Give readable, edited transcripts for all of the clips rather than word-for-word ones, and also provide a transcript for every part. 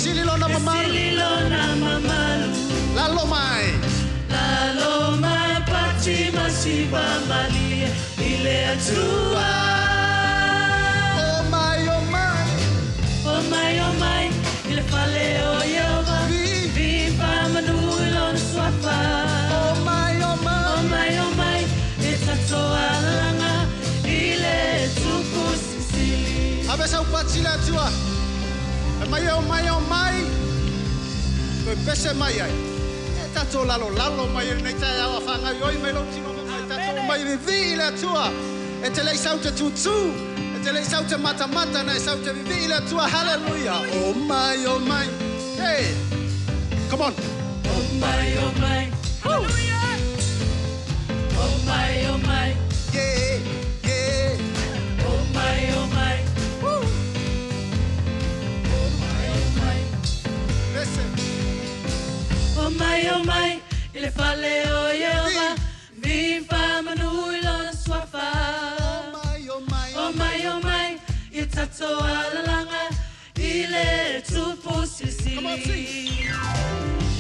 sili lona E mamalu. sili lona mamalu. Lalo mai. Lalo mai pati masiva malie i le Atua. Oh my, oh my. O mai, o mai, i le fale o Ieova. Vi. Viva manu i lona suafa. Oh my, oh O my. mai, o mai, e tatou alalaga i le tupu silisili. Ave sau pati le Atua. E mai e o mai o mai. Toe pese mai ai. E tatou lalo lalo mai e lenei taeao a faagaoioi mai lou tino ma mai tatou mai vivii i le Atua. E te le i sau te tūtū. E te le i sau te matamata na e sau te vivii i le Atua. Hallelujah. Oh my, oh my. Hey. Come on. O mai, o mai. O mai, o mai. Yeah. O mai, o mai. Woo. O mai, o mai. Listen. O mai, o mai, i le fale o Ieova. Viva manu i lona suafa. Oh my, oh my. O mai, o mai, i tatou alalaga i le tupu Come on, silisili.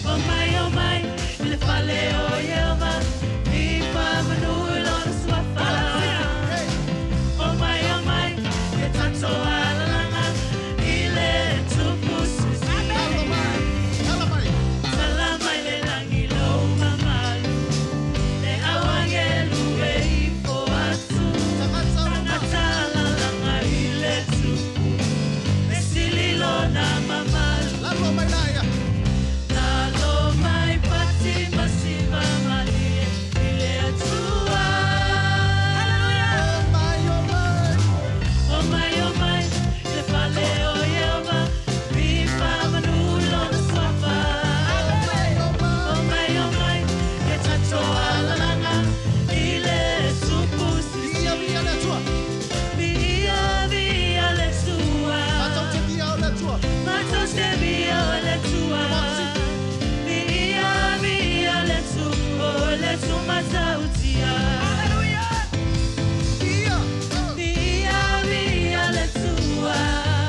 O mai, o mai, i le fale o Ieova. Viva manu i lona suafa. Hey. O mai, o mai, i tatou alalaga i le tupu Lalo silisili. mai. Lalo mai. Tala mai le lagi lou mamalu, le au agelu e ifo atu. Tagata uma. Tagata alalaga i le tupu, e sili lona mamalu. Lalo mai laia. Lalo mai pati masiva malie i le Atua. Oh my, oh my. O mai, o mai, le fale o Ieova, viva manu i lona suafa. Oh my, oh my. O mai, o mai, e tatou alalaga i le tupu Via, via le Atua. Viia, viia le Atua. Matou te viia o le Atua. Matou te viia o le Atua. Viia, viia le Atua, o le Atua matautia. Via. Oh. Viia, viia le Atua.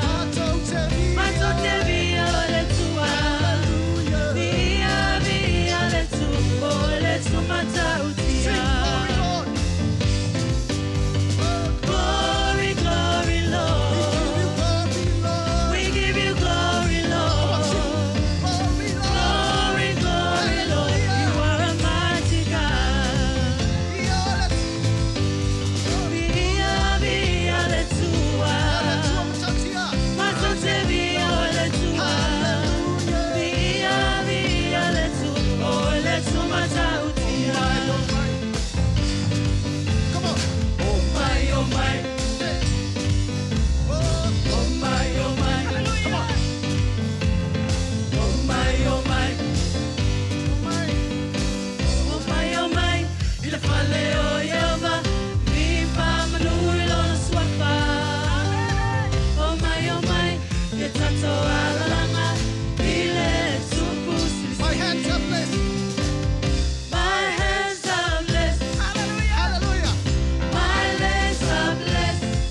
Matou te viia. Matou te viia o le Atua. Hallelujah. Viia, viia le Atua, o le Atua matautia. Sing glory, Lord. Oh, Glory, glory, we give you Lord. glory, Lord. We give you glory, Come on, sing. Lord. Glory, Lord. Glory, glory, Lord. You are a mighty God. Via le Viia, viia le Atua. Le Atua. Atua matautia. Matou te viia o le Atua. Hallelujah. Viia, viia le Atua, o le Atua matautia. Oh my. Come on. Oh my, oh my, Hey. Oh, oh my, oh my. come on. Oh my, oh my. Oh my. Oh my, oh my, i le fale o Ieova, viva manu i lona suafa. Oh my, oh my, e tatou alalaga i le tupu My hands are blessed. My hands are blessed, Hallelujah. my legs are blessed,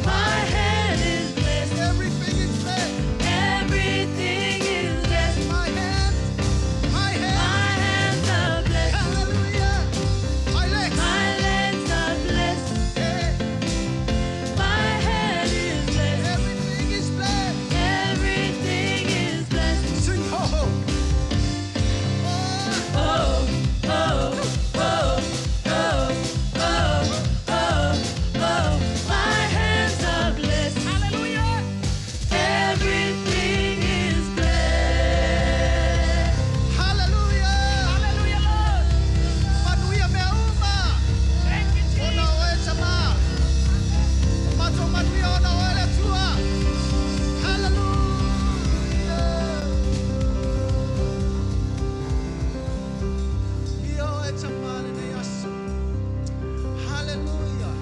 my head is blessed, Everything is blessed. everything is blessed. My hands. My hands. My hands are blessed, Hallelujah. My legs. my legs are blessed, Yeah. my head is blessed. Everything is blessed. Everything is blessed. Sing ho ho. Oh. Oh, oh, oh, oh, oh, oh, oh. My hands are blessed. Hallelujah. Everything is blessed. Hallelujah. Hallelujah, Lord. Manuia mea uma. Thank you, Ona Jesus. oe tama. Matou manuia ona oe le Atua. Hallelujah. Ia oe tama lenei aso. Hallelujah.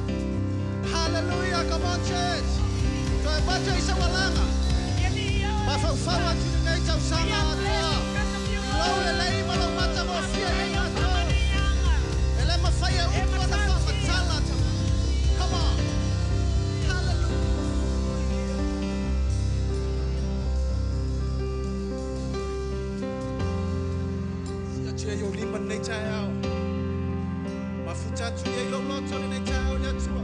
Hallelujah. Come on, church. Toe avatu i saualaga. Mafaufau atu lenei tausaga atoa. Lou lelei ma lou matagofie nei matou. E le mafai e upu ona faamatala tama. Come on. Hallelujah. lima lenei taeao. Mafuta atu ia i lou loto lenei taeao i le Atua.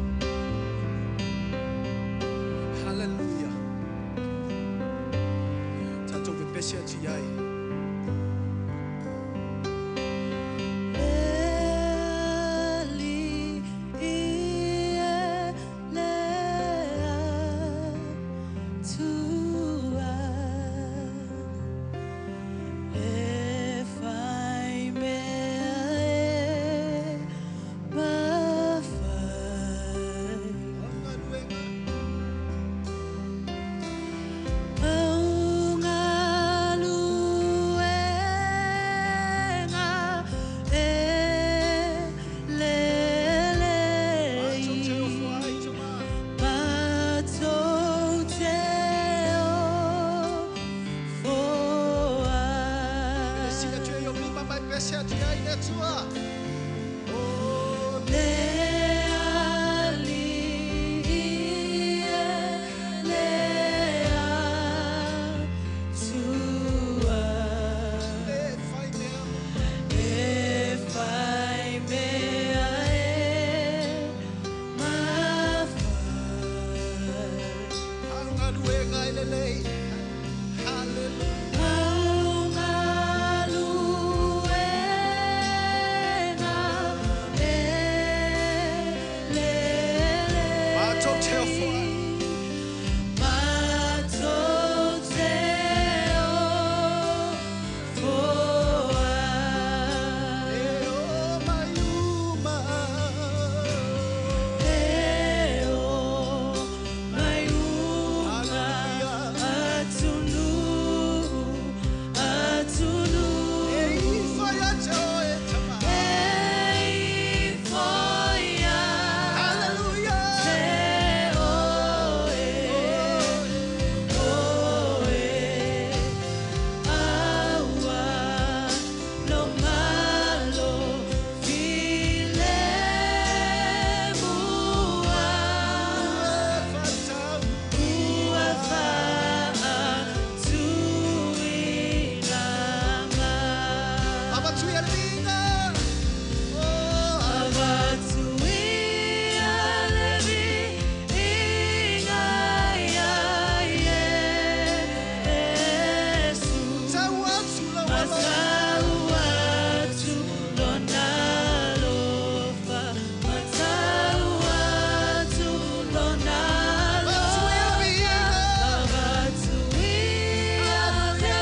Hallelujah. Tatou pepesi atu i ai. O galuega. Matou te ofo ai tama. Matou te Le ofoai. sila atu ia i ou lima ma e pese atu i ai le Atua. O Le Alii e le Atua. Le fai mea. E fai mea e mafai. Au galuega e lelei. Hallelujah. Au galuega e lelei. Matou te ofoai. Matou te ofoai. E o mai uma. E o mai uma Hallelujah. atunuu atunuu. E ifo ia te oe tama. E ifo ia Hallelujah. te oe, oe. Aua lo malo filemua. Fatau. Ua faatuina mai. Avatu ia le viiga. Oh, Avatu ia le viiga ia Iesu. Tau atu lau alofa. Matau atu lona alofa. Matau atu lona Avatu ia le viiga. Avatu ia le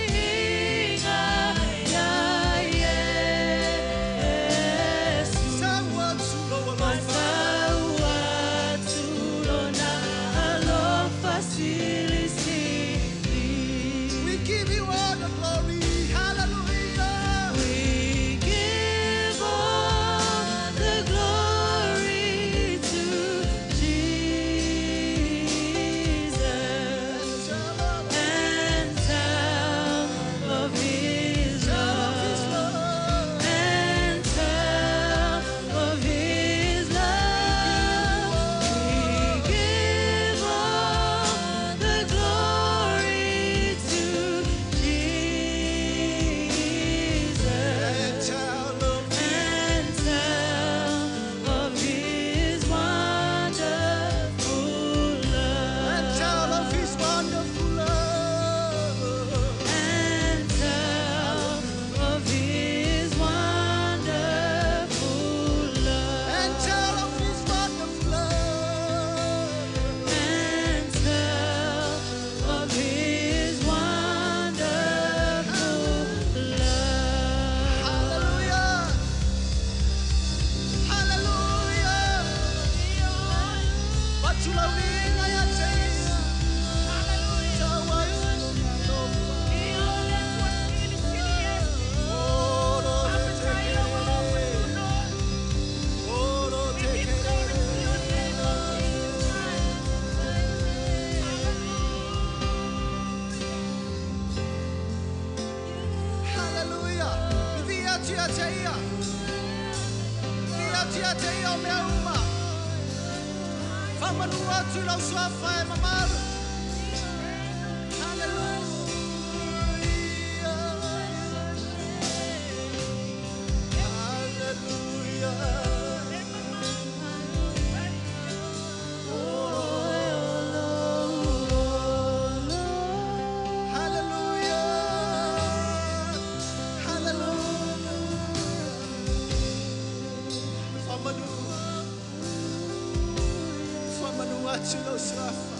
viiga ia Iesu. Tau atu lau alofa. Matau atu lona alofa silisili. We give you all the glory. Hallelujah. We give all the glory to Jesus and tell of His love and tell of His love. We give all the glory to Jesus And tell of and tell of His wonderful and love. tell of His wonderful love. And tell of His wonderful love. And tell of His wonderful love. And tell of His wonderful love. Hallelujah. Hallelujah. Avatu lau viiga ia te ia. Tau atu lona alofa. Oro te kere. Oro te kere. Hallelujah. Viia atu ia te ia. Viia atu ia te ia o mea uma. Faamanu atu lau suafa e mamalu. Hallelujah. Atu lau suafa.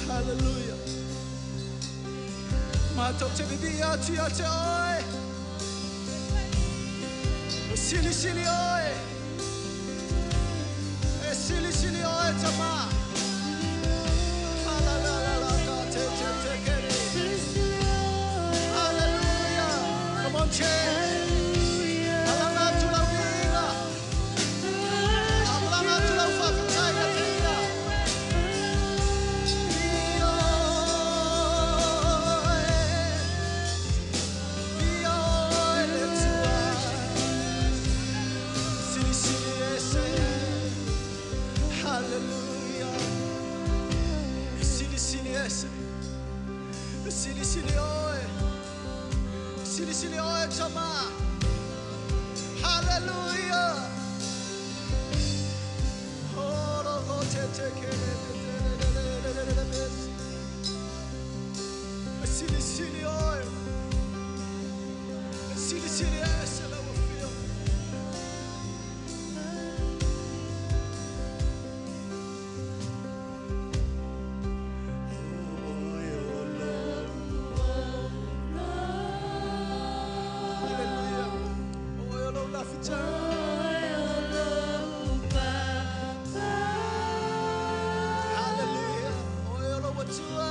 Hallelujah. Mātou te bibi atu ia te oe. E sili sili oe. E sili sili oe tama. La la la la la ka te te te kere. Hallelujah. Come on, church. Alanga atu lau viiga. Alanga atu lau faafetai ia te ia. Viia oe. Viia oe le Atua. Silisili ese. Hallelujah. Silisili ese. Silisili oe. Silisili oe tama. Hallelujah. Oh, lo te te ke le te te le le le le le le le. Silisili oe. Silisili ese lau afioga. Oe o lo. Hallelujah. Oe o lou lafita. Hallelujah. Oe o lou Atua.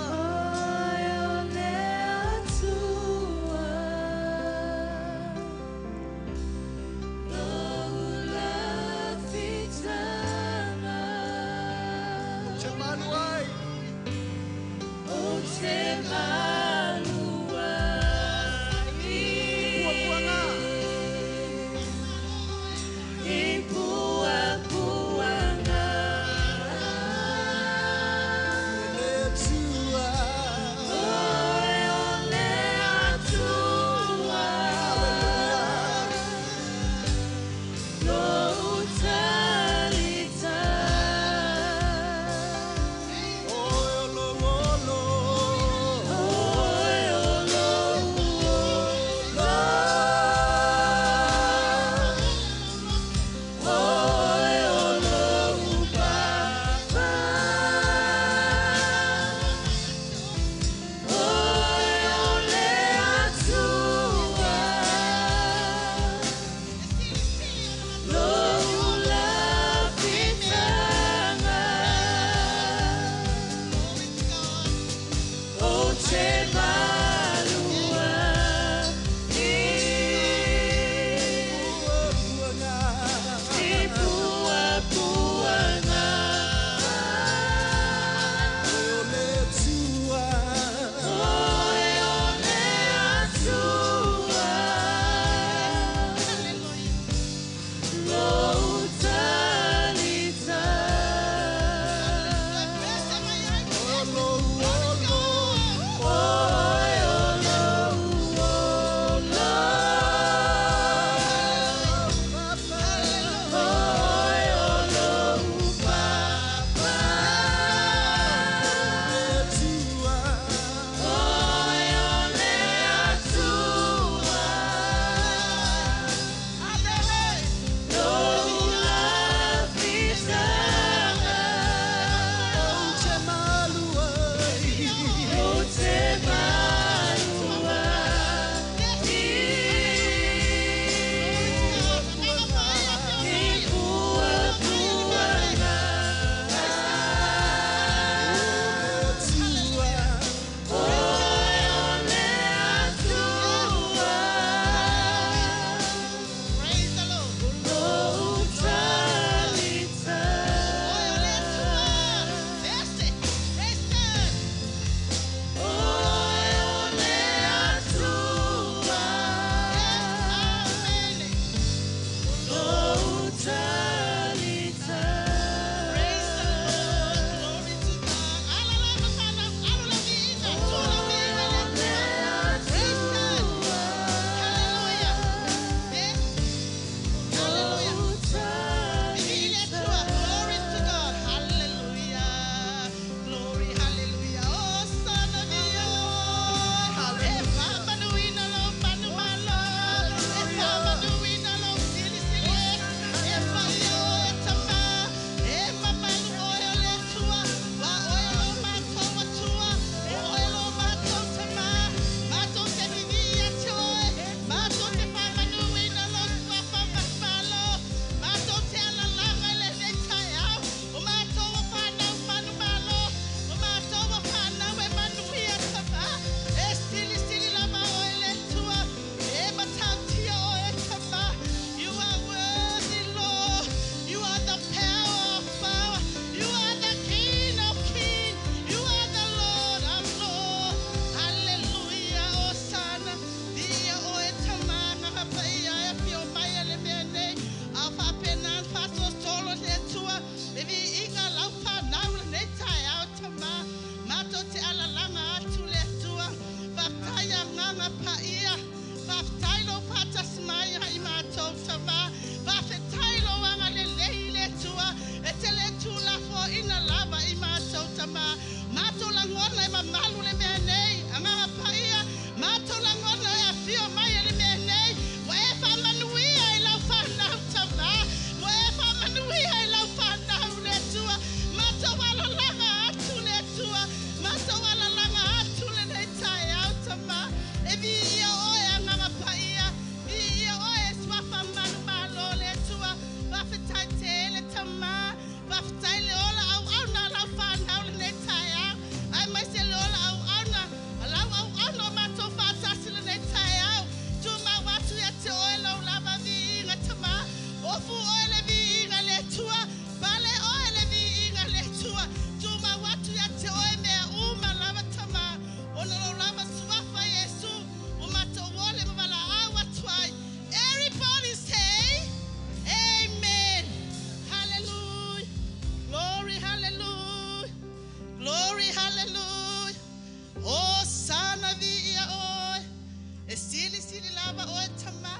Silisili lava oe tamā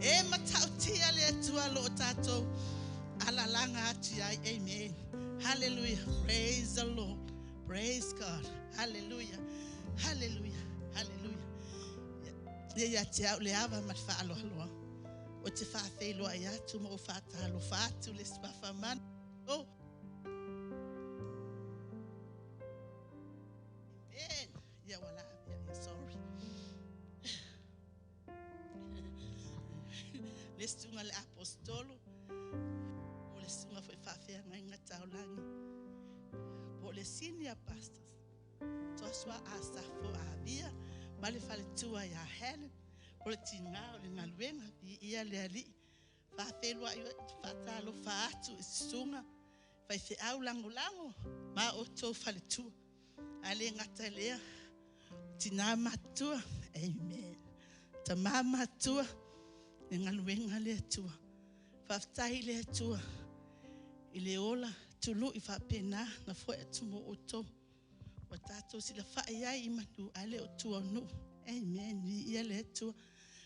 e matautia le Atua lo o tatou alalaga atu ai. Amen. Hallelujah. Praise the Lord. Praise God. Hallelujah. Hallelujah. Hallelujah. Ia ia te au le ava ma le faaaloaloa. O te faafeiloai atu ma ou faatalofa atu le suafa mana. Oh. Amen. Ia ua la ia, sorry. Le susuga le apostolo, o le susuga foi faafeagaiga taulagi, po o le senior pastors, Joshua Asafo Avia, ma le faletua ia Helen, o le tiga o le galuega, viia le Alii. Faafeiloai faatalofa atu i susuga faifeau lagolago ma outou faletua. Ae le gata i lea, tinā matutua, amen. Tamā matutua, le galuega a le Atua. Faafetai i le Atua i le ola tului faapena na foe atu mo outou. Ua tatou silafai ai i manu ae le o tua o nuu. Amen. Viia le Atua.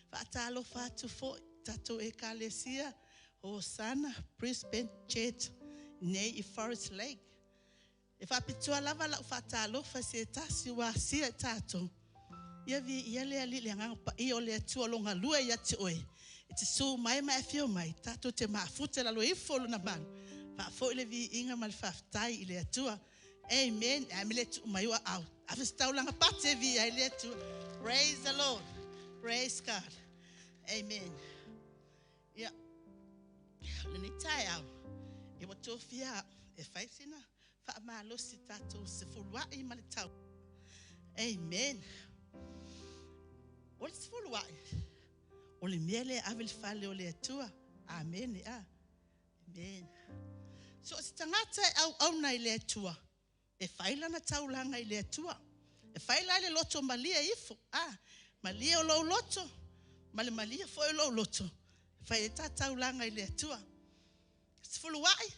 Faatalofa atu foi tatou Ekalesia Hosana Brisbane Church nei i Forest Lake. E faapitoa lava lau faatalofa i se tasi ua asia i tatou. Ia viia le Alii le Agaga Paia o le Atua o lo o galue ia te oe. E te susu mai ma e afio mai, tatou te mafuta i lalo ifo o Lona malu. Faafoi le viiga ma le faafetai i le Atua. Amen. Ae me le tuu mai o aao. Ave se taulaga pate e viia ai le Atua. Praise the Lord. Praise God. Amen. Ia, lenei taeao, ia ua tofia au e fai sina faamalosi tatou sefuluai ma le tau. Amen. O le sefuluai, o le mea lea e ave i le fale o le Atua. Amene. A. Amen. So o se tagata e auauna i le Atua, e fai lana taulaga i le Atua. E fai la i le loto malie ifo. A, malie o lou loto, ma le malie foi o lou loto. E fai ai ta taulaga i le Atua. Sefuluai,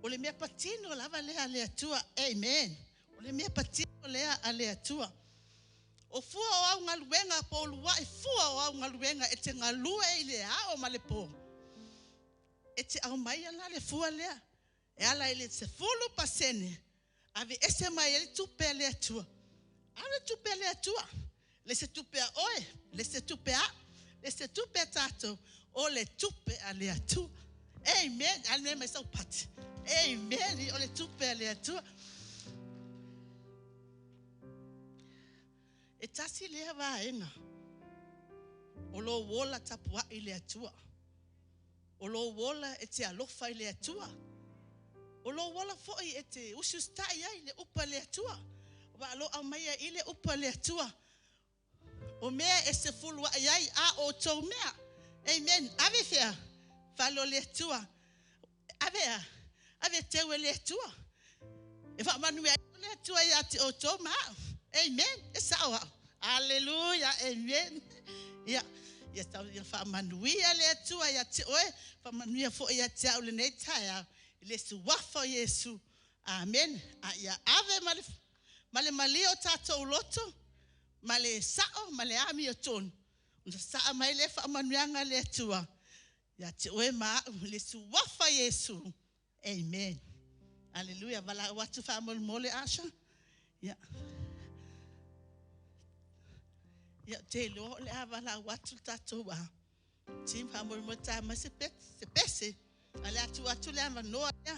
o le mea patino lava lea a le Atua. Amen. O le mea patino lea a le Atua. O fua o au galuega po o uluai fua o au galuega e te galue i le ao ma le po. E te aumaia la le fua lea e ala i le 10% aveese mai ai le tupe a le Atua. Ave le tupe a le Atua. Le se tupe a oe, le se tupe a, le se tupe a tatou, o le tupe a le Atua. Amen. A le mea mai sau pati. Amen. O le tupe a le Atua. E tasi lea vaega o lou ola tapuai i le Atua. O lou ola e te alofa i le Atua. O lou ola foi e te usiusitai ai i le upu a le Atua. Aua o lo o aumaia i le upu a le Atua, o mea e sefuluai ai a outou mea. Amen. Ave fea? Fale o le Atua. Ave a? Ave e teu e le Atua. E faamanuia ai le Atua ia te outou ma au. Amen. E sao au. Aleluia. Amen. Ia, ia tau ia faamanuia le Atua ia te oe, faamanuia foi ia te au lenei taeao i le suafa o Iesu. Amen. A ia ave ma le, ma le malie o tatou loto, ma le sao, ma le amiotonu, ona sasaa mai lea faamanuiaga a le Atua ia te oe ma au i le suafa o Iesu. Amen. Aleluia. Valaau atu faamolemole Asha. Ia. Ia, ou te iloa o le a valaau atu le tatou a team faamolemole ta mai se se pese. A o le a tuu atu le avanoa lea.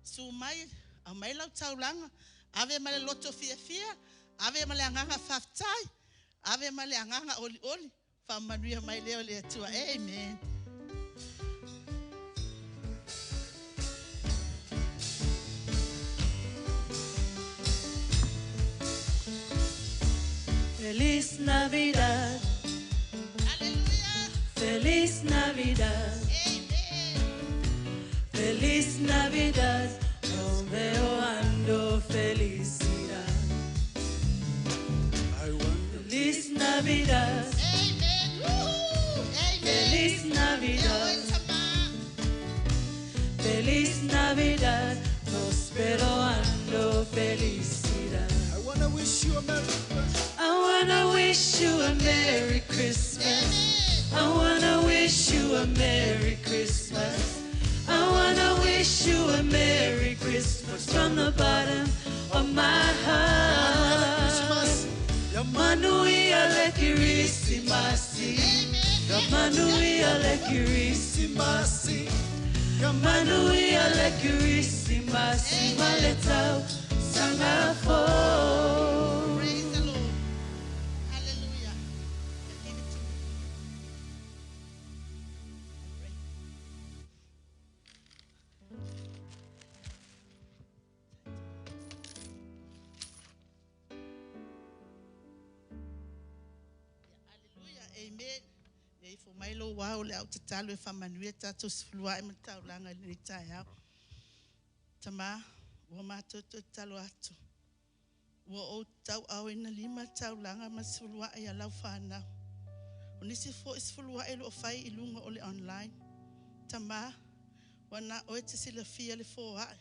Susu mai, aumai lau taulaga, ave ma le loto fiafia, ave ma le agaga faafetai, ave ma le agaga olioli. Faamanuia mai lea o le Atua. Amen. Feliz Navidad. Hallelujah. Feliz Navidad. Amen. Feliz Navidad. Prospero anno felicidad. I want Feliz Navidad. Amen. Woohoo. Amen. Feliz Navidad. Ia oe tama. Feliz Navidad. Prospero anno felicidad. I wanna wish you a Merry Christmas. I wanna wanna wish you a Merry Christmas. I wanna wish you a Merry Christmas. I wanna wish you a Merry Christmas from the bottom of my heart. Manuia le Kirisimasi. Manuia le Kirisimasi. Manuia le Kirisimasi. Maletau sangafo. Praise the Lord. Hallelujah. I give it to you. I pray. Hallelujah. Amen. Ia ifo mai lou ao le au tatalo e faamanuia tatou sefuluaʻi ma le taulaga i lenei taeao. Tamā, ua matou toe tatalo atu. Ua ou tauaaoina lima le taulaga ma le sefuluaʻi a lau fanau. O nisi foʻi sefuluaʻi o loo fai i luga o le online. Tamā, ua na oe te silafia le foaʻi.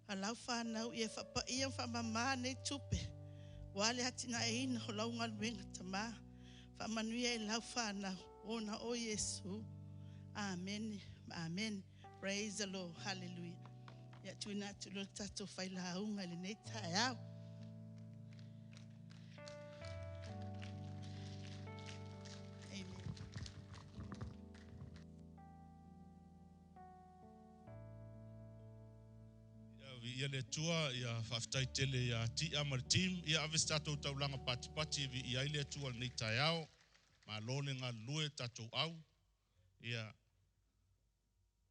A lau fanau ia faapaia ma faamamā nei tupe. Ua le atinaeina o lau galuega tamā. Faamanuia i lau fanau. Ona o Iesu. Amene. Amen. Praise the Lord. Hallelujah. Ia tuuina atu loa le tatou failauga i lenei taeao. Amen. Ia viia le Atua, ia faafetai tele ia Tia ma le team. Ia ave se tatou taulaga patipati e viia ai le Atua i lenei taeao. Malo le galulue tatou au. Ia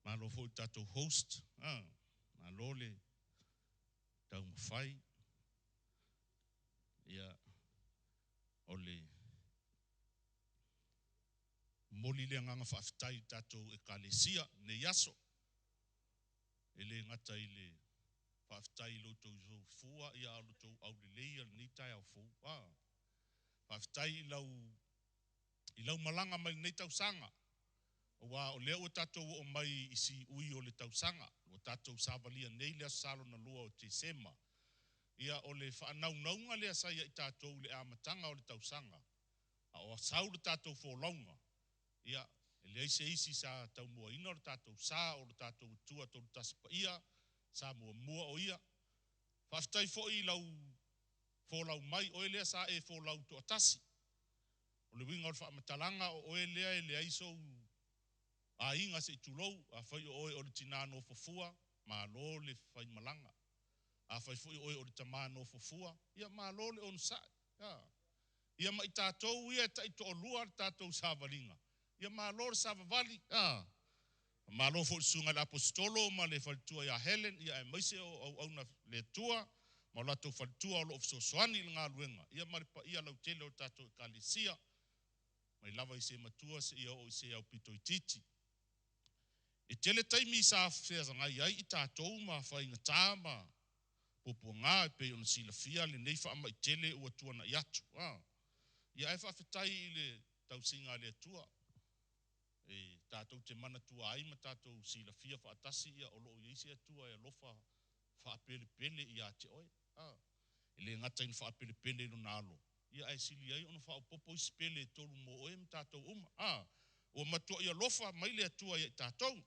malo foi le tatou host. Ah, malo le taumafai. Ia o le momoli le agaga faafetai i le tatou ekalesia i lenei aso. E le gata i le faafetai i lo outou soifua ia a o lo outou aulelei i lenei taeao fou. Ah, faafetai i lau i lau malaga mai lenei tausaga. Aua o lea ua tatou oo mai i siui o le tausaga, ua tatou savalia nei le aso Sa lona lua o Tesema. Ia, o le faanaunauga lea sa ia i tatou i le amataga o le tausaga, a o sau le tatou folauga, ia, e leai se isi sa taumuaina o le tatou sa, o le tatou Atua Tolutasi Paia, sa muamua o ia. Faafetai foi i lau folau mai, oe lea sa e folau toatasi. O le uiga o le faamatalaga, o oe lea e leai sou aiga se i tulou, afai o oe o le tinā nofofua, malo le faimalaga. Afai foi o oe o le tamā nofofua, ia malo le onosai. A. Ia ma i tatou ia e taitoalua le tatou savaliga, ia malo le savavali. A. Malo foi i le susuga i le Aposetolo ma le faletua ia Helen, ia aemaise o auauna le Atua ma o latou faletua o lo o fesoasoani i le galuega, ia ma le paia lautele o le tatou Ekalesia, mai lava i se matua seia oo i se aupito itiiti. E tele taimi sa feagai ai i tatou ma faigata ma puapuaga e pei ona silafia lenei faamai tele ua tuanai atu. A. Ia ae faafetai i le tausiga a le Atua e tatou te manatua ai ma tatou silafia faatasi ia o lo o i ai se Atua e alofa faapelepele ia te oe. A. E le gata ina faapelepele i lona alo, ia ae sili ai ona faaopoopo isi pele e tolu mo oe ma tatou uma. A. Ua matuai alofa mai le Atua ia i tatou.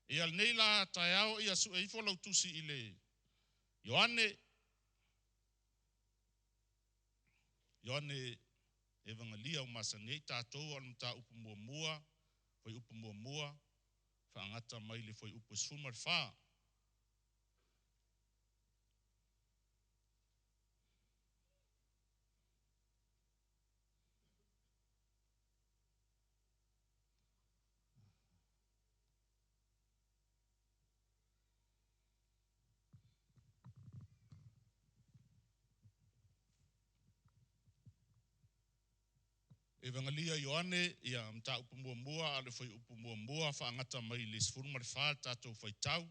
Ia lenei la taeao ia sue ifo lau tusi i le Ioane, Ioane Evangelia ua masani ai tatou, a o le mataupu muamua, fuaiupu muamua, faagata mai le fuaiupu e 14. Evangelia Ioane, ia mataupu muamua, a o le fuaiupu muamua, faagata mai le 14 le tatou faitau.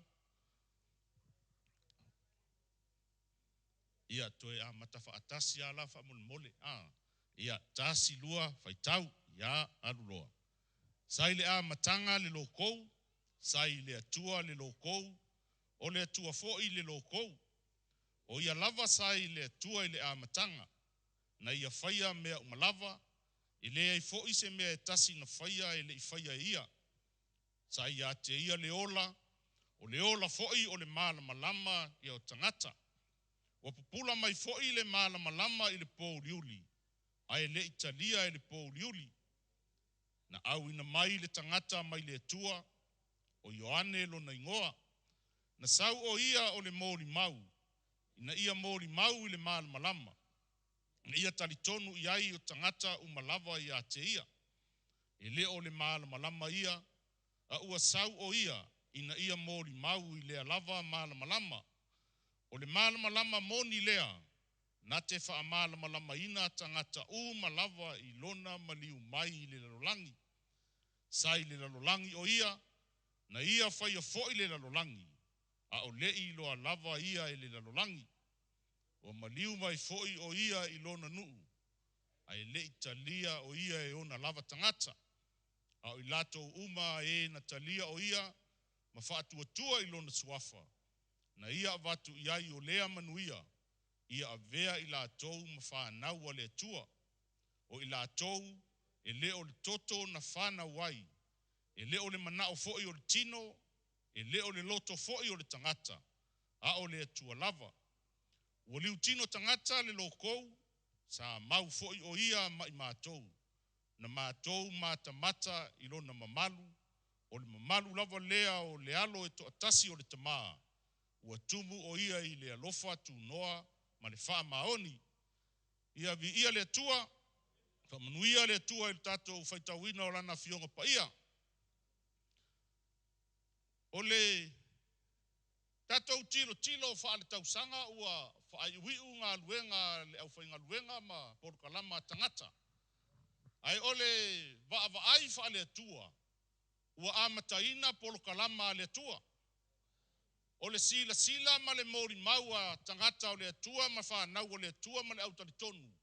Ia, toe amata faatasi lava la faamolemole. A, ia, tasi, lua, faitau, ia, alu loa. Sa i le amataga le lokou, sa i le Atua le lokou, o le Atua foi le lokou. O ia lava sa i le Atua i le amataga. Na ia faia mea uma lava, e leai fo'i se mea e tasi na faia e le'i faia e ia. Sa ia te ia le ola, o le ola fo'i o le malamalama ia o tagata. Ua pupula mai fo'i le malamalama i le pouliuli, ae le'i talia e le pouliuli. Na auina mai le tagata mai le Atua, o Ioane lona igoa. Na sau o ia o le molimau, ina ia molimau i le malamalama, ina ia talitonu i ai o tagata uma lava ia te ia. E le o le malamalama ia, a ua sau o ia ina ia molimau i lea lava malamalama. O le malamalama moni lea, na te faamalamalamaina tagata uma lava i lona maliu mai i le lalolagi. Sa i le lalolagi o ia, na ia faia fo'i le lalolagi, a o le'i iloa lava ia e le lalolagi. Ua maliu mai fo'i o ia i lona nuu, ae le'i talia o ia e ona lava tagata. A o i latou uma e na talia o ia ma faatuatua i lona suafa, na ia avatu i ai o lea manuia, ia avea i latou ma fanau a le Atua. O i latou e le o le toto na fanau ai, e le o le manao foi o le tino, e le o le loto foi o le tagata, a o le Atua lava. Ua liutino tagata le lokou, sa mau foi o ia ma i matou. Na matou matamata i lona mamalu, o le mamalu lava lea o le alo e toatasi o le Tamā, ua tumu o ia i le alofa tunoa ma le faamaoni. Ia viia le Atua, faamanuia le Atua i le tatou faitauina o lana afioga paia. O le tatou tilotilo faaletausaga ua faaiuiu galuega a le aufaigaluega ma polokalama a tagata. Ae o le vaavaai faale-Atua ua amataina polokalama a le Atua. O le silasila ma le molimau a tagata o le Atua ma fanau o le Atua ma le autalitonu,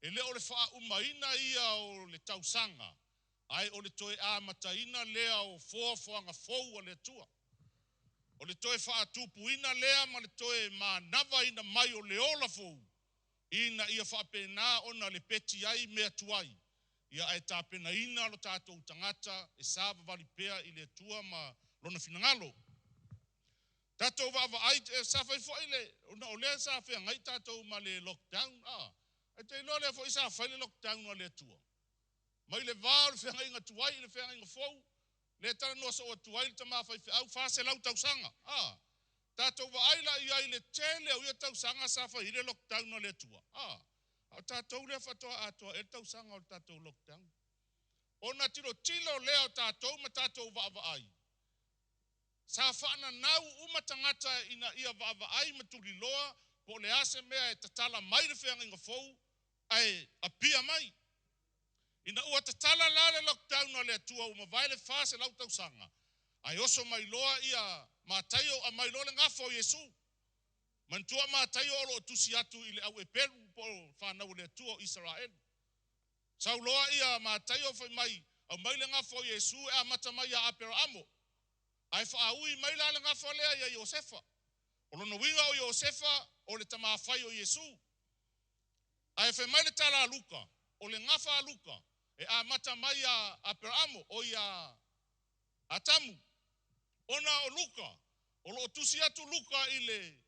e le o le faaumaina ia o le tausaga, ae o le toe amataina lea o foafoaga fou a le Atua. O le toe faatupuina lea ma le toe manavaina mai o le ola fou, ina ia faapena ona lepeti ai mea tuai, ia ae tapenaina lo tatou tagata e savavali pea i le Atua ma lona finagalo. Tatou vaavaai, sa fai foi le, ona o lea sa feagai tatou ma le lockdown, a, ae te iloa lea foi sa fai le lockdown a le Atua. Mai le va o le feagaiga tuai i le feagaiga fou, lea e talanoa soo atu ai le tama faifeau, 400 tausaga. A, tatou vaai la i ai i le tele o ia tausaga sa fai ai le lockdown a le Atua. A, a o tatou lea faatoa atoa ea le tausaga o le tatou lockdown. Ona tilotilo lea o tatou ma tatou vaavaai, sa faananau uma tagata ina ia vaavaai ma tuliloa po o le a se mea e tatala mai le feagaiga fou ae apia mai. Ina ua tatala la le lockdown a le Atua ua mavae le 400 tausaga, ae oso mai loa ia Mataio aumai loa le gafa o Iesu. Manatua o Mataio o lo o tusi atu i le au Eperu po o fanau a le Atua o Isaraelu. Sau loa ia Mataio fai mai, aumai le gafa o Iesu e amata mai ia Aperaamo. Ae faaui mai la le gafa lea ia Iosefa. O lona uiga o Iosefa o le tamafai o Iesu. Ae fai mai le tala a Luka, o le gafa a Luka e amata mai ia Aperaamo, o ia Atamu. Ona o Luka, o lo o tusi atu Luka i le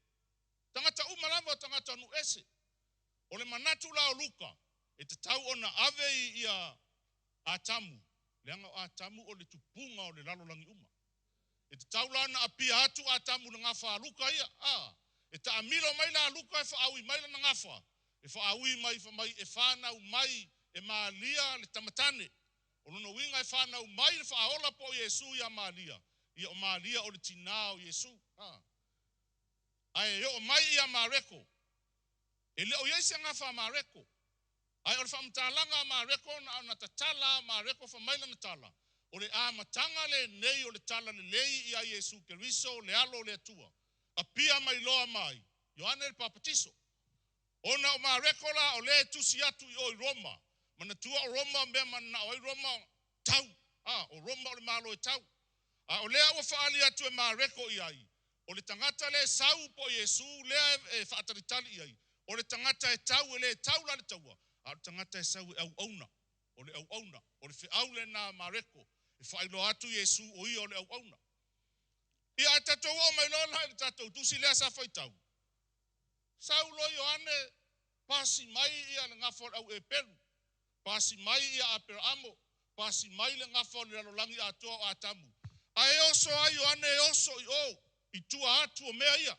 tagata uma lava o tagata nuu ese. O le manatu la o Luka, e tatau ona ave i ia Atamu, leaga o Atamu o le tupuga o le lalolagi uma. E tatau la ona apia atu Atamu i le gafa a Luka ia. A, e taamilo mai la Luka e faaui mai lana gafa, e faaui mai fai mai e fanau mai e Malia le tamatane. O lona uiga e fanau mai le faaola po o Iesu ia Malia, ia o Malia o le tinā o Iesu. A, ae oo mai ia Mareko, e le o i ai se gafa a Mareko. Ae o le faamatalaga a Mareko na ona tatala a Mareko fai mai lana tala, o le amataga lenei o le tala lelei ia Iesu Keriso le alo o le Atua. Apia mai loa mai Ioane le Papatiso. Ona o Mareko la o lea e tusi atu i o i Roma. Manatua o Roma mea mananao ai Roma tau. A, o Roma o le Malo e tau. A o lea ua faaali atu e Mareko i ai, o le tagata lea e sau po o Iesu lea e faatalitali i ai, O le tagata e tau e le tau la le taua, a o le tagata e sau e auauna. O le auauna, o le feau lena a Mareko, e faailoa atu Iesu o ia o le auauna. Ia ae tatou oo mai loa la i le tatou tusi lea sa faitau. Sau loa Ioane, pasi mai ia le gafa o le au Epelu, pasi mai ia Aperaamo, pasi mai le gafa o le lalolagi atoa o Atamu. Ae oso ai Ioane e oso i o, i tua atu o mea ia.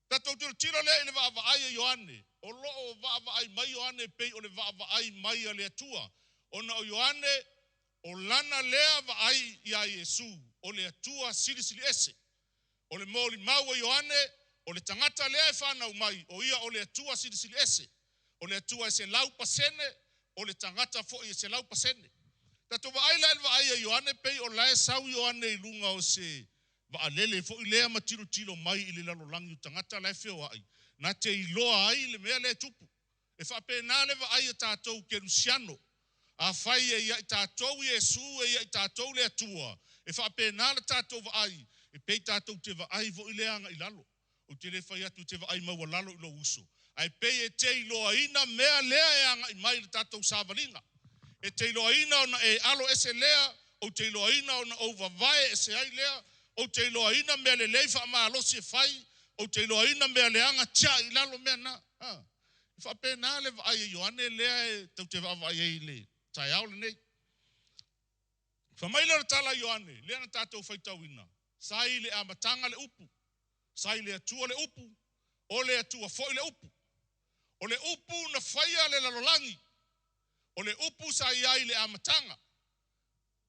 Tatou tilotilo lea i le vaavaai a Ioane, o lo o vaavaai mai Ioane e pei o le vaavaai mai a le Atua, ona o Ioane, o lana lea vaai iā Iesu, o le Atua Silisili Ese. O le molimau a Ioane, o le tagata lea e fanau mai, o ia o le Atua Silisili Ese. O le Atua e 100%, o le tagata foi e 100%. Tatou vaai la i le vaai a Ioane, pei o la e sau Ioane i luga o se vaalele foi lea ma tilotilo mai i le lalolagi o tagata la e feoai, na te iloa ai le mea lea e tupu. E faapena le vaai a tatou kerisiano. Afai e ia i tatou Iesu, e ia i tatou le Atua, e faapena le tatou vaai, e pei tatou te vaai foi lea agai i lalo. Ou te le fai atu e te vaai maualalo i lou uso, ae pei e te iloaina mea lea e agai mai i le tatou savaliga. E te iloaina ona e alo ese lea, ou te iloaina ona ou vavae ese ai lea, ou te iloaina mea lelei faamalosi e fai, ou te iloaina mea leaga tiai i lalo mea na. E faapena le vaai a Ioane lea e tou te vaavaai ai i le taeao lenei. Fai mai lea o le tala a Ioane, lea na tatou faitauina, sa i le amataga le upu, sa i le Atua le upu, o le Atua foi le upu. O le upu na faia le lalolagi, o le upu sa i ai i le amataga.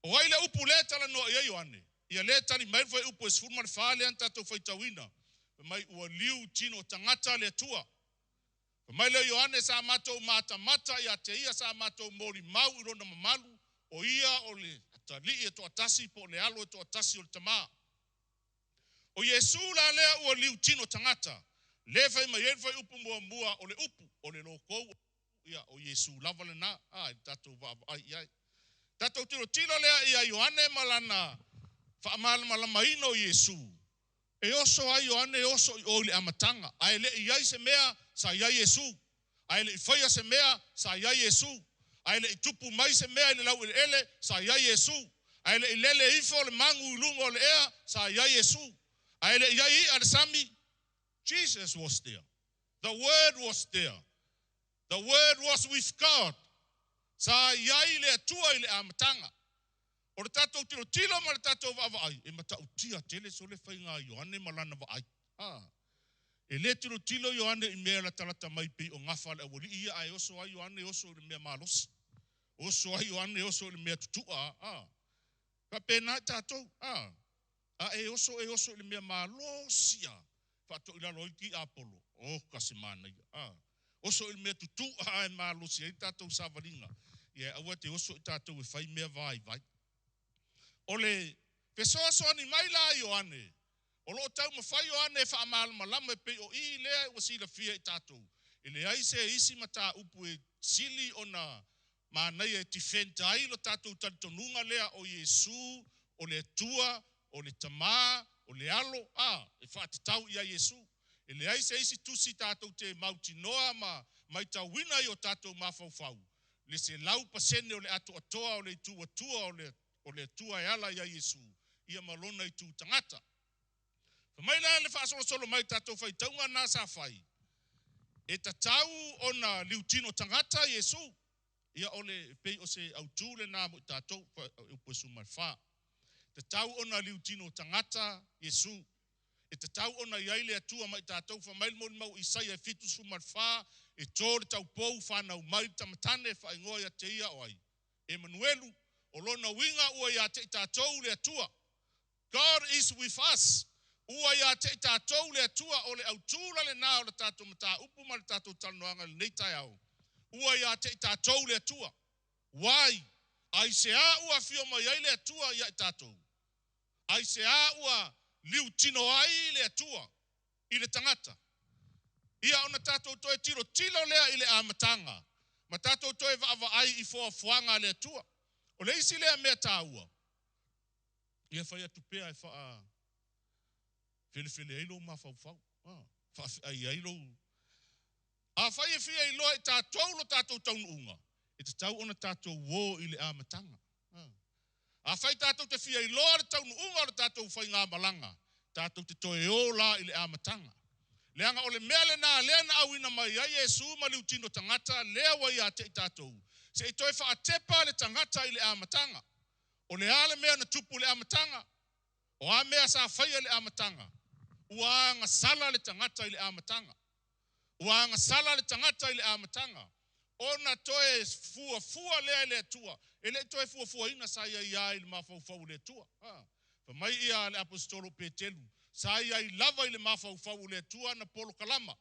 O ai le upu lea e talanoa i ai Ioane? Ia lea e tali mai le fuaiupu e 14 lea na tatou faitauina. Fai mai ua liu tino tagata le Atua. Fai mai lea o Ioane, sa matou matamata ia te ia, sa matou molimau i lona mamalu, o ia o le atalii e toatasi po o le alo e toatasi o le Tama. O Iesu la lea ua liu tino tagata, lea e fai mai ai le fuaiupu muamua o le upu, o le lokou, ia o Iesu lava lena, i le tatou vaavaai i ai. Tatou tilotilo lea ia Ioane ma lana faamalamalamaina o Iesu, e oso ai Ioane e oso i o i le amataga, ae le i ai se mea sa i ai Iesu, ae le i faia se mea sa i ai Iesu, ae le i tupu mai se mea i le laueleele sa i ai Iesu, ae le i lele ifo le magu i luga o le ea sa i ai Iesu, ae le i ai i'a le sami. Jesus was there. The Word was there. The Word was with God. Sa i ai le Atua i le amataga. O le tatou tilotilo ma le tatou vaavaai, e matautia tele sole faiga a Ioane ma lana vaai. E le tilotilo Ioane i mea latalata mai pei o gafa a le aualii ia, ae oso ai Ioane oso i le mea malosi. Oso ai Ioane oso i le mea tutua. Faapena i tatou. A e oso e oso i le mea malosi a faatoilalo ai ki Apolo. O ka se manaia. Oso i le mea tutua e malosi ai tatou savaliga. Ia aua te oso i tatou e fai mea vaivai. O le fesoasoani mai la Ioane, o lo o taumafai Ioane e faamalamalama e pei o i lea ua silafia i tatou. E leai se isi mataupu e sili ona manaia e defend ai lo tatou talitonuga lea o Iesu, o le Atua, o le Tama, o le Alo, e faatatau ia Iesu. E leai se isi tusi tatou te mautinoa ma maitauina i o tatou mafaufau, le 100% o le atoatoa o le itu Atua o le Atua e ala ia Iesu, ia ma lona itu tagata. Fai mai la le faasolosolo mai tatou faitauga na sa fai, e tatau ona liutino tagata Iesu. Ia o le pei o se autū lena mo i tatou, upu e 14. Tatau ona liutino tagata Iesu. E tatau ona i ai le Atua mai tatou, fai mai le molimau Isaia e 74, e tō le taupou whanau mai le tamatane whaingoa ia te ia o ai. Emanuelu, o lona uiga ua ia te i tatou le Atua. God is with us. Ua ia te i tatou le Atua o le autū la le na o le tatou mataupu ma le tatou talanoaga lenei taeao. Ua ia te i tatou le Atua. Wai, ai se a ua fio mai ai le Atua ia i tatou. Ai se a ua liutino ai le Atua i le tagata. Ia ona tatou toe tilo tilo lea i le amataga. Ma tatou toe vaavaai i foafoaga a le Atua. O le isi lea mea tāua. Ia fai atu pea e faa felefele ai lou mafaufau. Faafeai ai lou. Afai e fia iloa e tatou lo tatou taunuuga, e tatau ona tatou o i le amataga. Afai tatou te fia iloa le taunuuga o le tatou faigamalaga, tatou te toe o la i le amataga. Leaga o le mea lena lea na auina mai ai Iesu ma liutino tagata lea ua ia te i tatou, se i toe faatepa le tagata i le amataga. O le a le mea na tupu i le amataga? O a mea sa faia i le amataga? Ua agasala le tagata i le amataga. Ua agasala le tagata i le amataga. Ona toe fuafua lea e le Atua. E le i toe fuafuaina, sa iai lava i le mafaufau o le Atua. Fai mai ia le Aposetolo o Petelu, sa iai lava i le mafaufau o le Atua ana polokalama.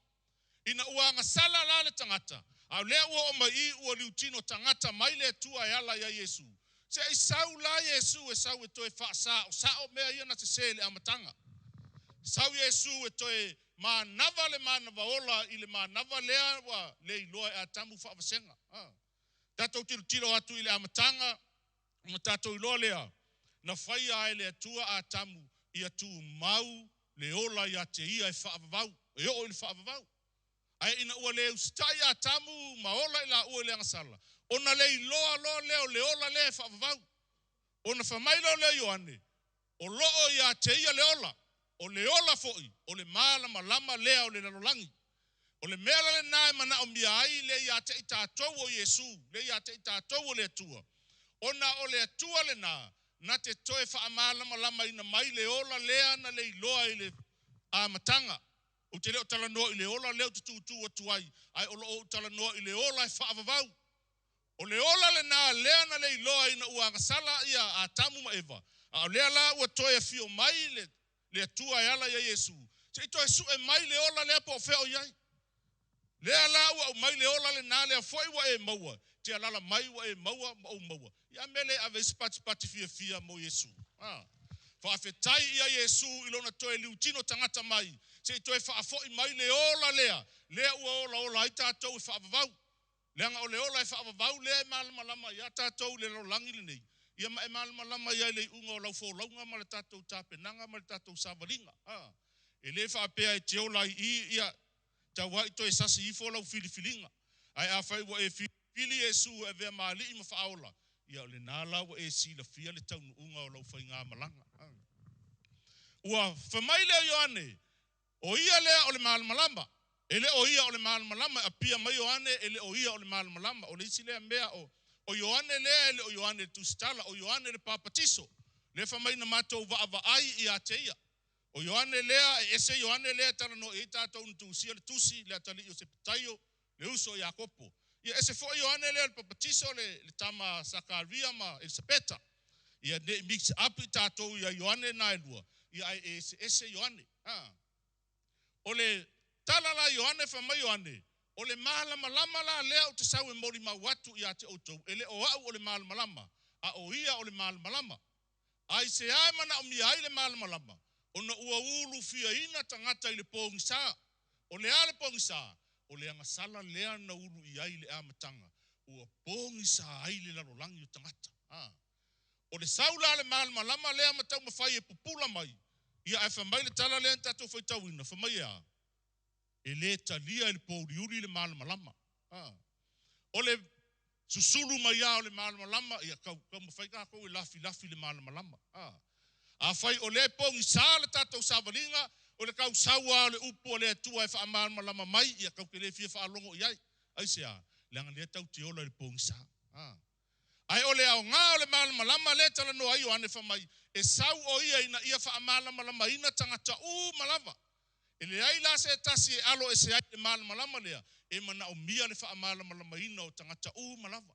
Ina ua agasala la le tagata, a o lea ua oo mai i i ua liutino tagata mai le Atua e ala ia Iesu. Se i sau la Iesu e sau e toe faasaosao mea ia na sese i le amataga. Sau Iesu e toe manava le manava ola i le manava lea ua le iloa e Atamu faavasega. Tatou tilotilo atu i le amataga ona tatou iloa lea na faia e le Atua Atamu ia tumau le ola ia te ia e faavavau, e oo i le faavavau. Ae ina ua le usitai Atamu ma ola i laua i le agasala, ona le iloa loa lea o le ola lea e faavavau. Ona fai mai loa lea o Ioane, o loo ia te ia le ola, o le ola foi o le malamalama lea o le lalolagi. O le mea la lena e manaomia ai le ia te i tatou o Iesu, le ia te i tatou o le Atua, ona o le Atua lena na te toe faamalamalamaina mai le ola lea na le iloa i le amataga. Ou te le o talanoa i le ola lea ou te tutu atu ai, ae o lo o ou talanoa i le ola e faavavau. O le ola lena lea na le iloa ina ua agasala ia Atamu ma Eva, a o lea la ua toe afio mai le Atua e ala ia Iesu, se i toe sue mai le ola lea po o fea o i ai. Lea la ua aumai le ola lena lea foi ua e maua, te alala mai ua e maua ma ou maua. Ia mea le ave ai se patipati fiafia mo Iesu. Faafetai ia Iesu i lona toe liutino tagata mai, se i toe faafoi mai le ola lea, lea ua olaola ai tatou e faavavau. Leaga o le ola e faavavau lea e malamalama ia tatou i le lalolagi lenei, ia ma e malamalama ia i le iuga o lau folauga ma le tatou tapenaga ma le tatou savaliga. E le faapea e te ola ai i ia tauai toe sasi ifo lau filifiliga. Ae afai ua e filifili Iesu e avea ma alii ma faaola, ia o lena la ua e silafia le taunuuga o lau faigamalaga. Ua fai mai lea o Ioane, o ia lea o le malamalama. E le o ia o le malamalama, e apia mai Ioane, e le o ia o le malamalama. O le isi lea mea o Ioane lea, e le o Ioane le Tusitala, o Ioane le Papatiso. Lea fai mai na matou vaavaai ia te ia. O Ioane lea, e ese Ioane lea e talanoa i ai tatou na tusia le tusi, le atalii o Sepetaio, le uso o Iakopo. Ia ese foi Ioane lea le Papatiso, le tama Sakaria ma Elisapeta. Ia ne i mix up i tatou ia Ioane na e lua, ia ai ese ese Ioane. O le tala la Ioane, fai mai Ioane, o le malamalama la lea ou te sau e molimau atu ia te outou, e le o au o le malamalama, a o ia o le malamalama. Ai se a e manaomia ai le malamalama, ona ua ulufiaina tagata i le pogisa. O le a le pogisa? O le agasala lea na ulu i ai le amataga, ua pogisa ai le lalolagi o tagata. O le sau la le malamalama lea ma taumafai e pupula mai, ia ae fai mai le tala lea na tatou faitauina, fai mai e a? E le talia e le pouliuli le malamalama. O le susulu mai a o le malamalama, ia taumafai tatou e lafilafi le malamalama. Afai o lea e pogisa le tatou savaliga, o le tausaua o le upu o le Atua e faamalamalama mai, ia tau te le fia faalogo i ai. Ai se a? Leaga lea tau te ola i le pogisa. Ae o le aoga o le malamalama lea talanoa ai Ioane fai mai, e sau o ia ina ia faamalamalamaina tagata uma lava. E leai la se tasi e alo ese ai le malamalama lea, e manaomia le faamalamalamaina o tagata uma lava.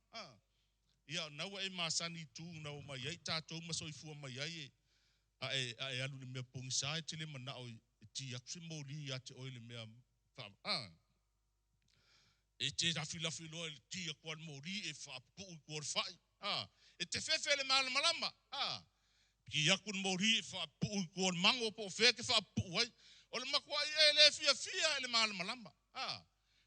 Ia na ua e masani tu na o mai ai tatou ma soifua mai ai e a e alu le mea pogisa e te le manao e ti atu se moli ia te oe le mea e te lafilafi loa i le ti atu a le moli e faapupuu i tua o le fai. E te fefe le malamalama. Ti atu le moli e faapupuu i tua o le mango po o fea te faapupuu ai. O le matuai e le fiafia e le malamalama.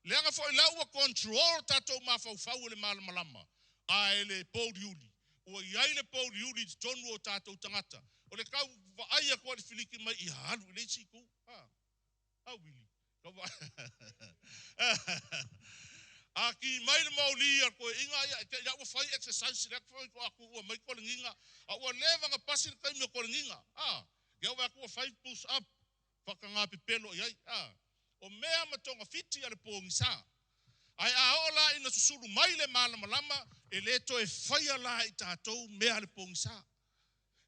Leaga foi la ua control tatou mafaufau e le malamalama, a e le pouliuli. Ua i ai le pouliuli i totonu o tatou tagata. O le tau vaai atu a le filiki mai ia alu i le isi itu. Au Wili. A ki mai le mauli a koe inga ia te ia ua fai exercise le foi ko aku ua mai ko lenginga a ua leva nga pasi le taimi o ko lenginga a ia ua aku fai push up whakangā pepelo i ai a o mea ma tonga fiti a le pōgisa ai a o la ina susulu mai le malamalama e le toe whaia la i tātou mea le pōgisa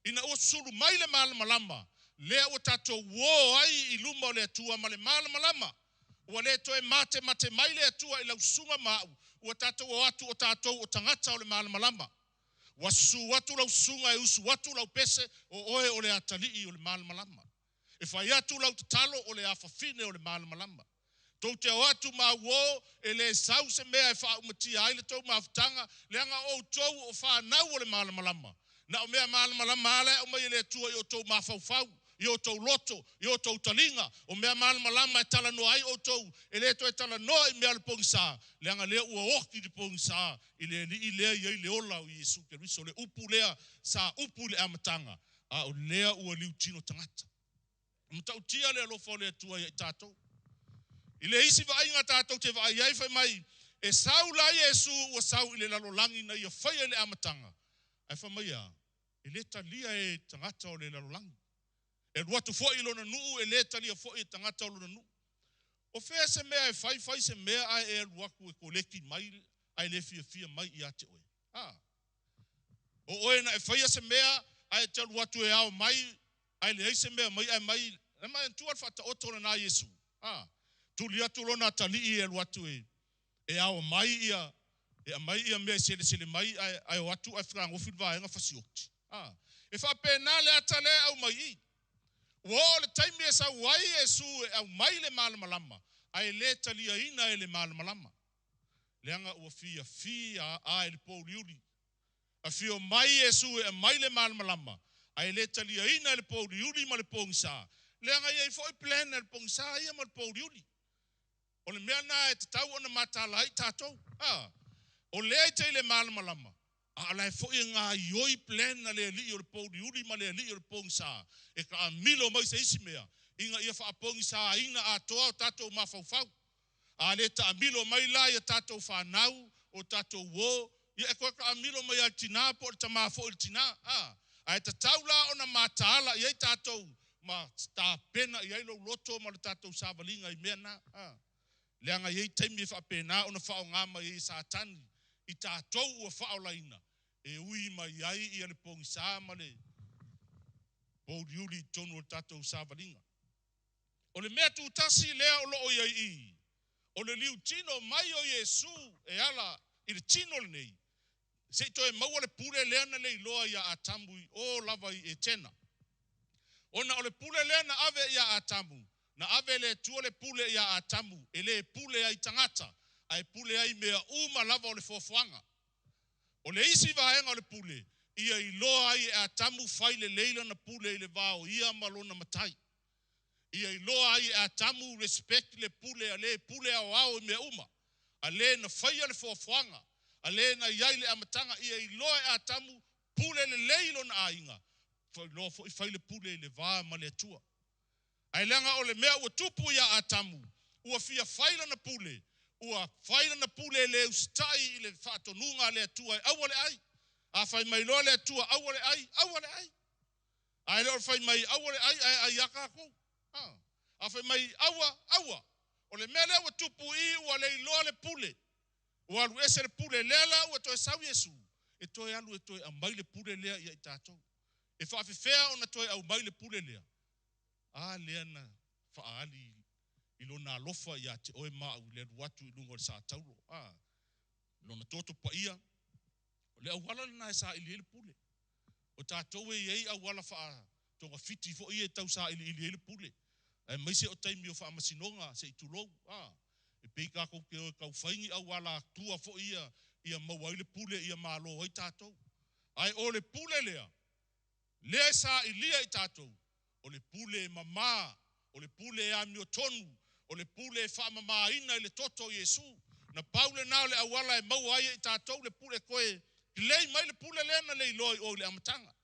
ina ua susulu mai le malamalama lea ua tātou o ai i luma o le Atua ma le malamalama ua le toe mate mate mai le Atua i lausuga maau ua tātou o atu o tātou o tagata o le malamalama ua susu atu lausuga e usu atu lau pese o oe o le atalii o le malamalama e fai atu lau tatalo o le afafine o le malamalama tou te o atu mau e le sau se mea e faaumatia ai le tou mafutaga leaga outou o fanau o le malamalama na o mea malamalama ala e aumai e le Atua i outou mafaufau i outou loto i outou taliga o mea malamalama e talanoa ai outou e le toe talanoa i mea o le pogisa leaga lea ua oki le pogisa i le alii lea i ai le ola o Iesu Keriso le upu lea sa upu i le amataga a o lea ua liutino tagata matautia le alofa o le Atua ia i tātou. I le isi vaaiga tātou te vaai ai fai mai e sau la Iesu ua sau i le lalolagi na ia faia i le amataga ai fai mai a e le talia e tagata o le lalolagi e alu atu foi i lona nuu e le talia foi e tagata o lona nuu. O fea se mea e fai fai se mea ae e alu atu e koleki mai ae le fiafia mai ia te oe. A o oe na e faia se mea ae te alu atu e ao mai ae leai se mea mai ae mai e mai tua le faataoto lena Iesu. A tuli atu lona atalii e alu atu e ao mai ia e aumai ia mea e selesele mai ae o atu ae fetagofi le vaega fasioti. A e faapena le ata lea e aumai i ua oo le taimi e sau ai Iesu e aumai le malamalama ae le taliaina e le malamalama leaga ua fiafia a e le pouliuli afio mai Iesu e aumai le malamalama ae le taliaina e le pouliuli ma le pogisa leaga e i ai foi plan e le pogisa ia ma le pouliuli o le mea na e tatau ona matala ai tātou. A o lea i te i le malamalama a o la e foi e ngāioi plan a le alii o le pouliuli ma le alii o le pogisa e kaamilo mai se isi mea ina ia faapogisaina atoa o tātou mafaufau. A le taamilo mai la ia tātou whanau o tātou o ia e koe kaamilo mai a le tina po o le tamā foi le tina. A ae tatau la ona mataala i ai tātou ma tapena i ai lou loto ma le tātou savaliga i mea na. A leaga i ai taimi e faapena ona faaaoga mai ai e Satani i tātou ua faaolaina e ui mai ai ia le pogisa ma le pouliuli i totonu o le tātou savaliga. O le mea tutasi lea o loo iai i o le liutino mai o Iesu e ala i le tino lenei se i toe maua le pule lea na leiloa ia Atamu i o lava i Etena. Ona o le pule lea na ave ia Atamu na ave le Atua le pule ia Atamu e le pule ai tagata ae pule ai mea uma lava o le foafoaga. O le isi vaega o le pule ia iloa ai e Atamu fai lelei lana pule i le va o ia ma lona matai. Ia iloa ai e Atamu respect le pule a le pule aoao i mea uma. A le na faia le foafoaga a le na iai le amataga ia iloa e Atamu pule lelei lona aiga. Iloa foi fai le pule i le va ma le Atua. Ae leaga o le mea ua tupu ia Atamu ua fia fai lana pule ua fai lana pule le usitai i le faatonuga a le Atua e aua le ai. A fai mai loa le Atua aua le ai, aua le ai. Ae le o fai mai aua le ai ae ai a kākou. A fai mai aua, aua. O le mea lea ua tupu i ua leiloa le pule. Ua alu ese le pule lea la ua toe sau Iesu e toe alu e toe aumai le pule lea ia i tātou. E faafefea ona toe aumai le pule lea. A lea na faali i lona alofa ia te oe maau i le alu atu i luga o le sataulo. A lona toto paia o le auala lena e saili ai le pule. O tātou e i ai auala faatogafiti foi e tau sailiili ai le pule. Ae maise o taimi o faamasinoga se i tulou. A e pei kākou te o e taufaigi auala atua foi ia ia maua ai le pule ia malo ai tātou. Ae o le pule lea lea e sailia i tātou o le pule e mamā o le pule e amiotonu o le pule e faamamaina i le toto o Iesu. Na pau lena o le auala e maua ai e i tātou le pule toe lei mai le pule lea na leiloa i o i le amataga.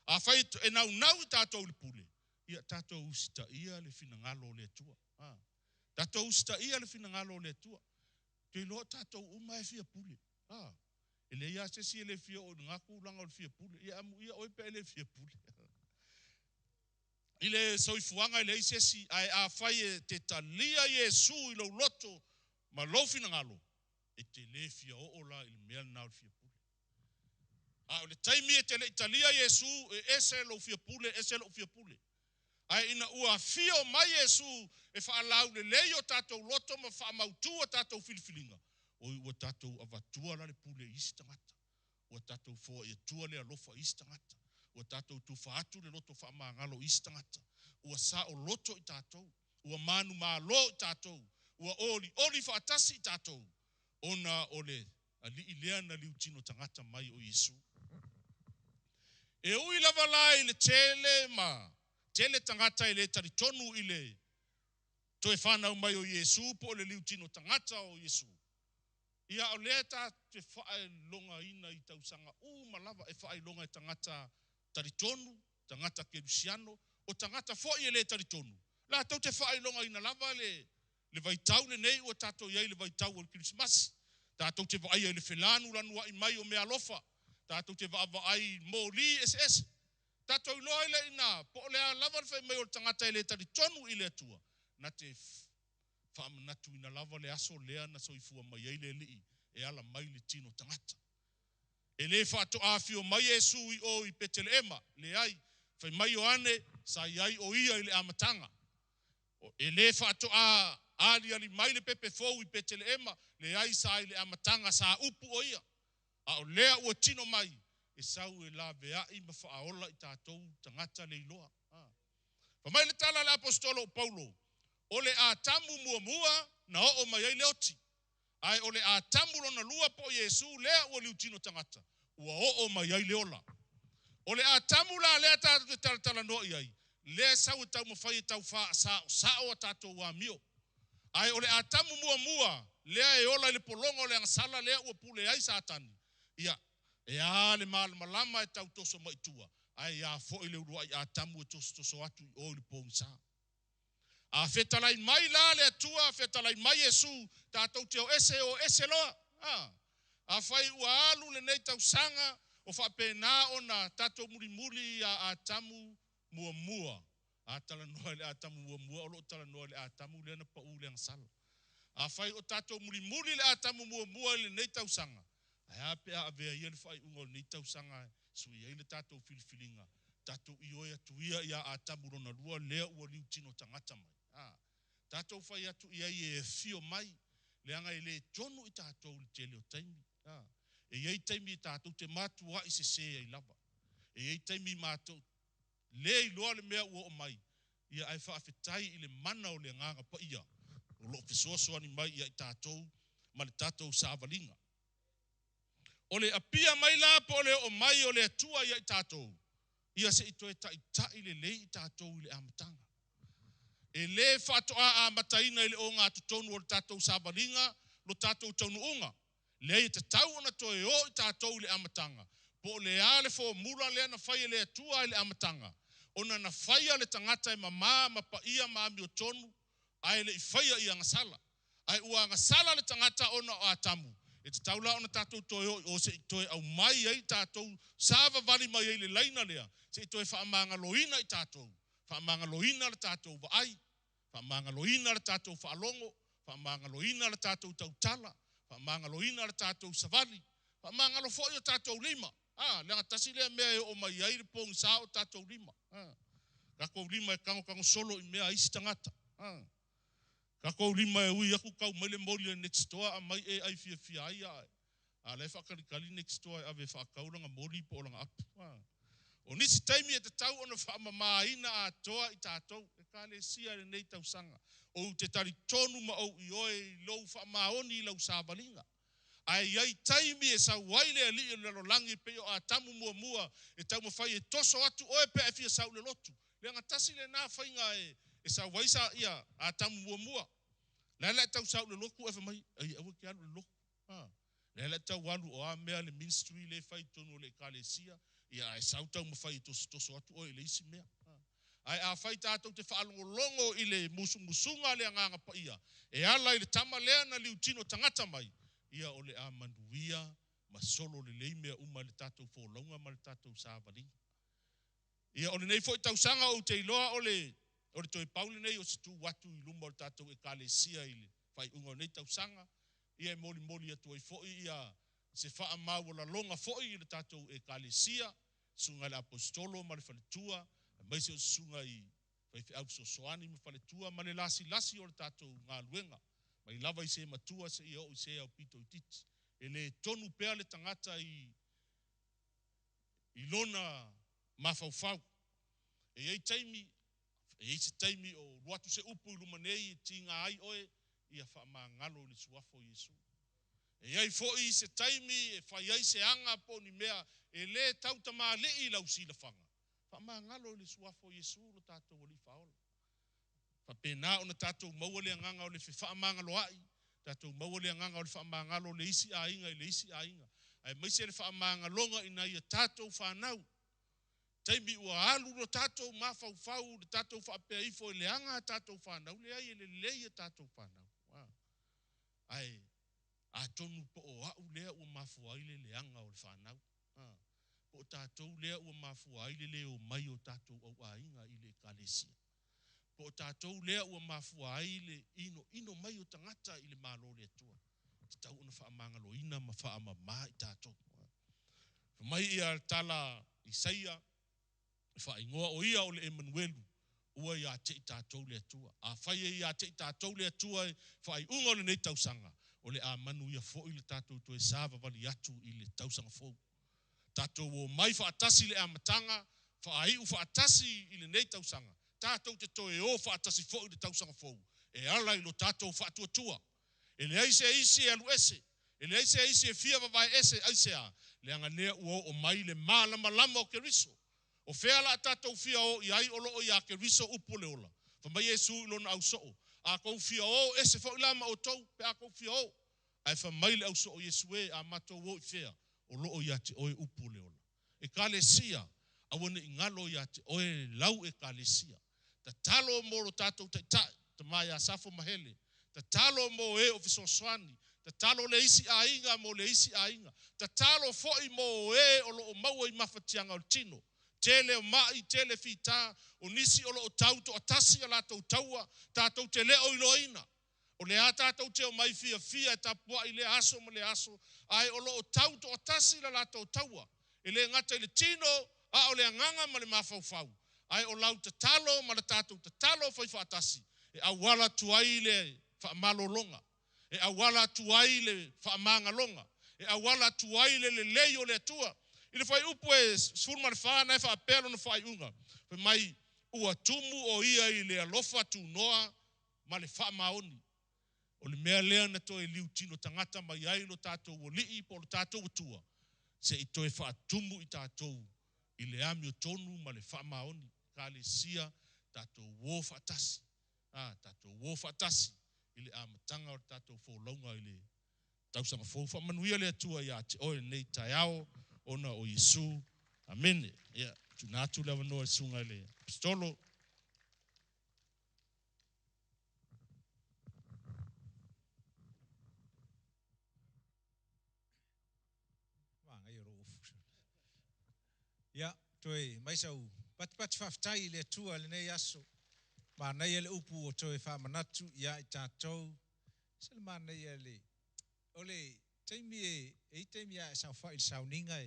A fai e naunau i tātou le pule ia tātou usitaia le finagalo o le Atua. A Tatou usitaia le finagalo o le Atua. Ou te iloa o tatou uma e fia pule. A, e leai lava se isi e le fia oo i lena tulaga o le fia pule. Ia amuia oe pe a e le fia pule. I le soifuaga e leai se isi, ae afai e te talia Iesu i lou loto ma lou finagalo, e te le fia oo la i le mea lena o le fia pule. A o le taimi e te le i talia Iesu, e ese lou fia pule, ese lou fia pule. Ae ina ua afio mai Iesu e faalaulelei o tatou loto ma faamautu a tatou filifiliga, oi ua tatou avatua la le pule i isi tagata. Ua tatou foai atua le alofa i isi tagata. Ua tatou tufa atu le loto faamagalo i isi tagata. Ua saoloto i tatou. Ua manumalo i tatou. Ua olioli faatasi i tatou. Ona o le Alii lea na liutino tagata mai o Iesu. E ui lava la i le tele ma tele tagata e le talitonu i le toe fanau mai o Iesu po o le liutino tagata o Iesu, ia o lea tatou te faailogaina i tausaga uma lava e faailoga e tagata talitonu, tagata kerisiano, o tagata foi e le talitonu, latou te faailogaina lava le le vaitau lenei ua tatou i ai i le vaitau o le Kerisimasi. Tatou te vaaia i le felanulanuai mai o meaalofa. Tatou te vaavaai i moli eseese. Tatou iloa ai lea i ina po o le a lava le fai mai o le tagata e le talitonu i le Atua, na te faamanatuina lava le aso lea na soifua mai ai le Alii e ala mai i le tino tagata. E le faatoa afio mai Iesu i o i Peteleema, leai, fai mai Ioane, sa i ai o ia i le amataga. E le faatoa aliali mai le pepe fou i Peteleema, leai, sa i le amataga, sa upu o ia. A o lea ua tino mai, e sau e laveai ma faaola i tatou tagata leiloa. Fai mai le tala a le Aposetolo o Paulo, o le Atamu muamua na oo mai ai le oti, ae o le Atamu lona lua po o Iesu lea ua liutino tagata, ua oo mai ai le ola. O le Atamu la lea tatou te talatalanoa i ai, lea e sau e taumafai e tau faasaosao a tatou amio. Ae o le Atamu muamua lea e ola i le pologa o le agasala lea ua pule ai Satani, ia, e a le malamalama e tau toso mai i tua, ae a foi le uluai Atamu e tosotoso atu i o i le pogisa. A fetalai mai la le Atua, fetalai mai Iesu, tatou te o ese, o ese loa. A, afai ua alu lenei tausaga o faapena ona tatou mulimuli ia Atamu muamua, a talanoa i le Atamu muamua, o lo o talanoa i le Atamu lea na pau i le agasala. Afai o tatou mulimuli le Atamu muamua i lenei tausaga, ae a pe a avea ia le faaiuga o lenei tausaga e sui ai le tatou filifiliga, tatou ioe atu ia ia Atamu lona lua lea ua liutino tagata mai. A, tatou fai atu i ai e afio mai, leaga e le tonu i tatou i le tele o taimi. A, e i ai taimi e tatou te matuai sese ai lava. E i ai taimi matou le iloa le mea ua oo mai, ia ae faafetai i le mana o le Agaga Paia o lo o fesoasoani mai ia i tatou ma le tatou savaliga. O le apia mai la po o le oo mai o le Atua ia i tatou, ia se i toe taitai lelei i tatou i le amataga. E le faatoa amataina i le ogatotonu o le tatou savaliga lo tatou taunuuga. Leai, e tatau ona toe o i tatou i le amataga, po o le a le fomula lea na fai e le Atua i le amataga, ona na faia le tagata e mama ma paia ma amiotonu, ae le i faia i agasala. Ae ua agasala le tagata ona o Atamu, e tatau la ona tatou toe o i o se i toe aumai ai tatou savavali mai ai i le laina lea, se i toe faamagaloina i tatou, faamagaloina le tatou vaai, faamagaloina le tatou faalogo, faamagaloina le tatou tautala, faamagaloina le tatou savali, faamagalo foi o tatou lima. A, leaga tasi lea mea e oo mai ai le pogisa o tatou lima. A, tatou lima e tagotago solo i mea a isi tagata. A, tatou lima e ui aku tau mai le moli a le next door aumai e ai fiafia ai a, a la e faatalitali next door e ave e faatau lana moli po o lana apu. A, o nisi taimi e tatau ona faamamaina atoa i tatou Ekalesia i lenei tausaga. Ou te talitonu ma ou ioe i lou faamaoni i lau savaliga. Ae i ai taimi e sau ai le alii o le lalolagi e pei o Atamu muamua e taumafai e toso atu oe pe a e fia sau i le lotu. Leaga tasi lena faiga e sau ai sa ia Atamu muamua. La e la e tau sau i le lotu ae fai mai, ai aua e te alu i le lotu. A, lea la e tau alu o a mea le ministry lea e fai i totonu o le Ekalesia, ia ae sau taumafai e tosotoso atu oe i le isi mea. Ae afai tatou te faalogologo i le musumusuga a le Agaga Paia e ala i le tama lea na liutino tagata mai, ia o le a manuia ma solo lelei mea uma i le tatou folauga ma le tatou savaliga. Ia o lenei foi tausaga ou te iloa o le toe pau lenei o se tu atu i luma o le tatou Ekalesia i le faaiuga o lenei tausaga. Ia e molimoli atu ai foi ia se faamaualaloga foi i le tatou Ekalesia, susuga i le Aposetolo ma le faletua, aemaise o susuga i faifeau fesoasoani ma faletua ma le lasilasi o le tatou galuega, mai lava i se matua seia oo i se aupito itiiti. E le tonu pea le tagata i lona mafaufau. E i ai taimi, e i ai se taimi o alu atu se upu i luma nei e tiga ai oe, ia faamagalo i le suafa o Iesu. E i ai foi se taimi e fai ai se aga po o ni mea e le tautamalii i lau silafaga, faamagalo i le suafa o Iesu lo tatou Alii Faaola. Faapena ona tatou maua le agaga o le fefaamagaloai, tatou maua le agaga o le faamagalo o le isi aiga i le isi aiga, aemaise le faamagaloga ina ia tatou fanau. Taimi ua alu lo tatou mafaufau, le tatou faapea ifo e leaga a tatou fanau, leai e lelei a tatou fanau. Ae atonu po o au lea ua mafua ai le leaga o le fanau. Po o tatou lea ua mafua ai le le omai o tatou auaiga i le ekalesia. Po o tatou lea ua mafua ai le inoino mai o tagata i le Malo o le Atua. E tatau ona faamagaloina ma faamama i tatou. Fai mai ia le tala Isaia, e faaigoa o ia o le Emanuelu, ua ia te i tatou le Atua. Afai e ia te i tatou le Atua e faaiuga o lenei tausaga, o le a manuia foi le tatou toe savavali atu i le tausaga fou. Tatou omai faatasi le amataga, faaiu faatasi i lenei tausaga, tatou te toe o faatasi foi i le tausaga fou, e ala i lo tatou faatuatua. E leai se isi e alu ese, e leai se isi e fia vavae ese aisea, leaga lea ua oo mai le malamalama o Keriso. O fea la tatou fia o i ai o loo ia Keriso upu o le ola. Fai mai Iesu i lona ausoo, a kou fia o ese foi la ma outou, pe a kou fia o. Ae fai mai le ausoo Iesu e, a matou o i fea, o loo ia te oe upu o le ola. Ekalesia, aua ne i galo ia te oe lau ekalesia. Tatalo mo lo tatou taitai, tama ia Safo Mahele. Tatalo mo e o fesoasoani. Tatalo le isi aiga mo le isi aiga. Tatalo foi mo e o loo maua i mafatiaga o le tino. Tele o mai, tele fita, o nisi o loo tau toatasi a latou taua, tatou te leo iloaina. O le a tatou te o mai fia fia e tapuai le aso ma le aso, ae o loo tau toatasi la latou taua. E le gata i le tino, a o le agaga ma le mafaufau. Ae o lau tatalo ma le tatou tatalo fai faatasi, e auala atu ai le faamalologa, e auala atu ai le faamagaloga, e auala atu ai le lelei o le Atua. I le fuaiupu e 14 na e faapea lona faaiuga, fai mai, ua tumu o ia i le alofa tunoa ma le faamaoni. O le mea lea na toe liutino tagata mai ai lo tatou alii po o lo tatou Atua, se i toe faatumu i tatou i le amiotonu ma le faamaoni. Ekalesia, tatou o faatasi. Tatou o faatasi i le amataga o le tatou folauga i le tausaga fou. Faamanuia le Atua ia te oe lenei taeao, ona o Iesu. Amene. Ia, tuuina atu le avanoa i le susuga i le Aposetolo. Ia, toe mai sau patipati faafetai i le Atua i lenei aso. Manaia le upu o toe faamanatu ia i tatou. Se le manaia le o le taimi e i taimi a e saofai i le sauniga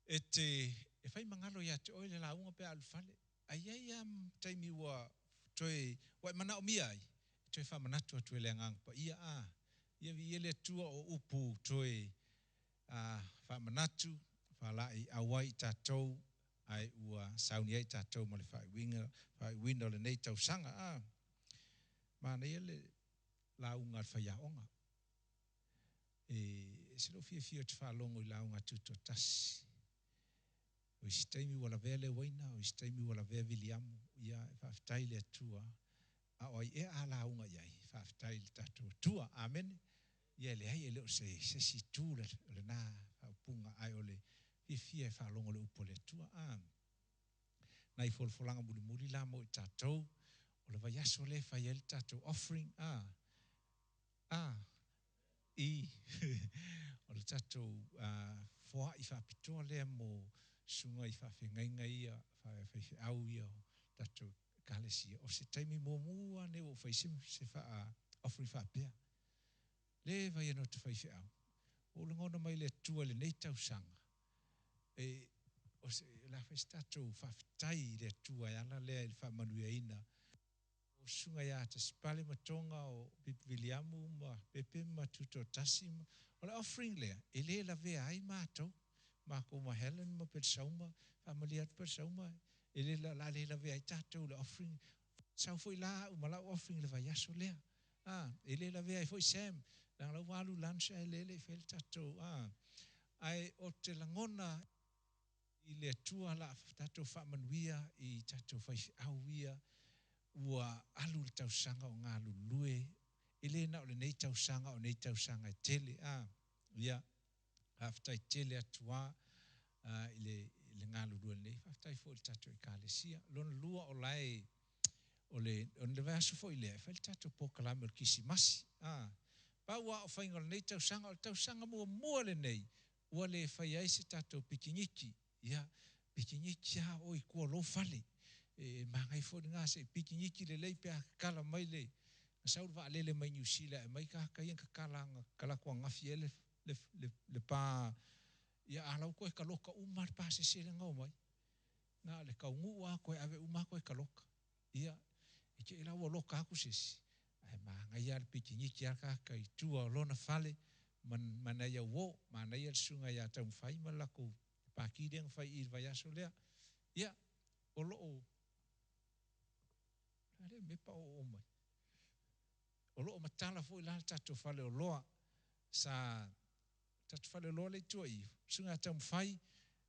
e te e fai magalo ia te oe le lauga pe a alu i le fale. Ae i ai lava taimi ua toe ua e manaomia ai, e toe faamanatu atu e le Agaga Paia. Ia viia le Atua o upu toe faamanatu, faalaeiau ai i tatou, ae ua sauni ai tatou ma le faaiuina o lenei tausaga. Manaia le lauga a le faiaoga. E ese lou fiafia ou te faalogo i lauga tutoatasi. O isi taimi ua lavea le uaina, o isi taimi ua lavea Viliamu. Ia, e faafetai i le Atua. A o ai ea a lauga i ai, faafetai i le tatou Atua. Amene. Ia leai e le o se isi itu o lena faaupuga, ae o le fiafia e faalogo i le upu a le Atua. Nai folafolaga mulimuli la mo i tatou, o le vaiaso lea e fai ai le tatou offering, a, a, i, o le tatou foai faapitoa lea mo susuga i faafeagaiga ia, faifeau ia o tatou Ekalesia. O se taimi muamua lava lenei ua ou fai ai se offering faapea. Le vaai ina ou te faifeau, ua ou lagona mai le Atua i lenei tausaga, e, o se, o le a fai se tatou faafetai i le Atua e ala lea i le faamanuiaina o Susuga ia Tasipale ma Toga o Bipi Viliamu ma Pepe ma Tutoatasi ma, o le offering lea, e le lavea ai matou, makou ma Helen ma Pelesauma, faamalie atu Pelesauma, e le, o le a le lavea ai tatou i le offering, sau foi la au ma lau offering i le vaiaso lea. A, e le lavea ai foi Sam, leaga la ua alu lunch ae lea e le i faia le tatou, a. Ae ou te lagona i le Atua la tatou faamanuia i tatou faifeau ia ua alu le tausaga o galulue, e le na o lenei tausaga o nei tausaga e tele, a. Ia, faafetai tele atu lava i le, i le galulue lelei. Faafetai foi i le tatou Ekalesia. Lona lua o la e, o le, o le vaiaso foi lea e fai le tatou polokalame o le Kerisimasi. A, pau lava o faiga o lenei tausaga, o le tausaga muamua lenei ua le faia ai se tatou pikiniki. Ia, pikiniki lava oe i tua o lou fale. E manaia foi lena se i pikiniki lelei pe a tatala mai le, na sau le vaalele mai Niu Sila e aumai tagata ia na tatala, na tatala atu ananafi ea le, le, le, le pa, ia a la ua toe taloka uma lava le pasese lea na omai. Na o le taunuu lava toe ave uma lava toe taloka. Ia, e te i la ua loka atu se isi, ae manaia lava le pikiniki a le tagata i tua o lona fale ma, ma nai au uo. Manaia le susuga ia Taumafai ma le latou pati lea na fai i i le vaiaso lea. Ia, o lo o, o le a lea mea e paooo mai? O lo o matala foi la le tatou faleoloa sa, tatou faleoloa lea i tua i i, susuga ia Taumafai,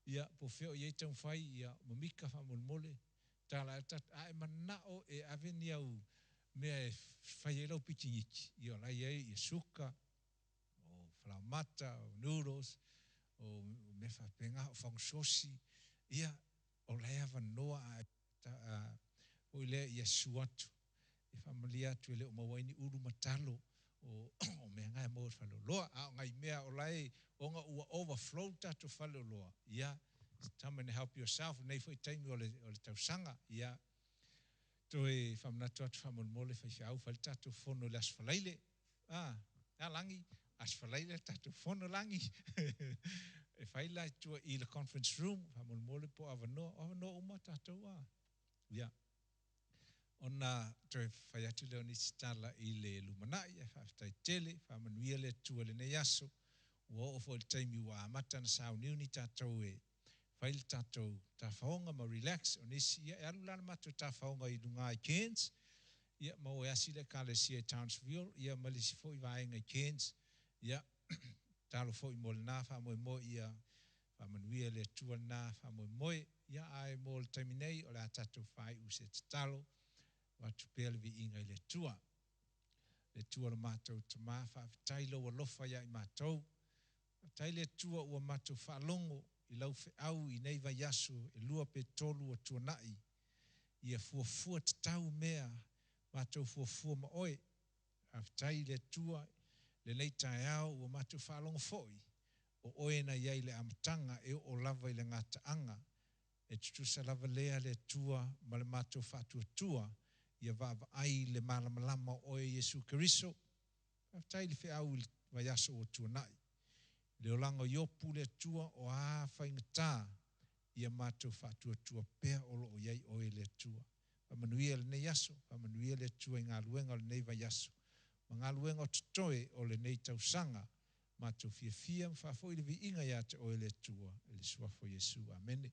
ia po o fea o i ai Taumafai, ia ma Mika faamolemole, tala atu, a e manao e ave ni au mea e fai ai lau pikiniki, ia o la e i ai suka, o falaoamata, o noodles, o mea faapena, o fagusosi, ia o la e avanoa a e foi lea ia susu atu. E faamalie atu e le o maua ai ni ulu ma talo o o mea na e maua i le faleoloa. A o nai mea o la e ona ua overflow le tatou faleoloa, ia, come and help yourself i lenei foi taimi o le o le tausaga. Ia, toe faamanatu atu faamolemole faifeau fai le tatou fono i le Aso Faraile. A, a Lagi, Aso Faraile le tatou fono Lagi. E fai la i tua i le conference room, faamolemole po o avanoa, o avanoa uma tatou a. Ia. Ona toe fai atu lea o nisi tala i le lumanai, ae faafetai tele, faamanuia le Atua i lenei aso. Ua oo foi i le taimi ua amata ona sauniuni tatou e fai le tatou tafaoga ma relax. O nisi, ia e alu la le matou tafaoga i luga i Cairns, ia ma o e asi le Ekalesia i Townsville, ia ma le isi foi vaega i Cairns. Ia, tatalo foi mo lena faamoemoe ia faamanuia e le Atua lena faamoemoe. Ia, ae mo le taimi nei, o le a tatou faaiu i se tatalo, avatu pea le viiga i le Atua. Le Atua lo matou Tama, faafetai i lou alofa ia i matou. Faafetai le Atua ua matou faalogo i lau feau i nei vaiaso e lua pe tolu ua tuanai, ia fuafua tatau mea matou fuafua ma oe. Faafetai i le Atua i lenei taeao ua matou faalogo foi o Oe na i ai i le amataga e oo lava i le gataaga. E tutusa lava lea le Atua ma le matou faatuatua ia vaavaai i le malamalama o Oe Iesu Keriso. Faafetai i le feau i le vaiaso ua tuanai. I le olaga o Iopu le Atua o a faigata ia matou faatuatua pea o lo o i ai Oe le Atua. Faamanuia i lenei aso, faamanuia le Atua i galuega o lenei vaiaso ma galuega o totoe o lenei tausaga. Matou fiafia ma faafoi le viiga ia te Oe le Atua i le Suafa o Iesu. Amene.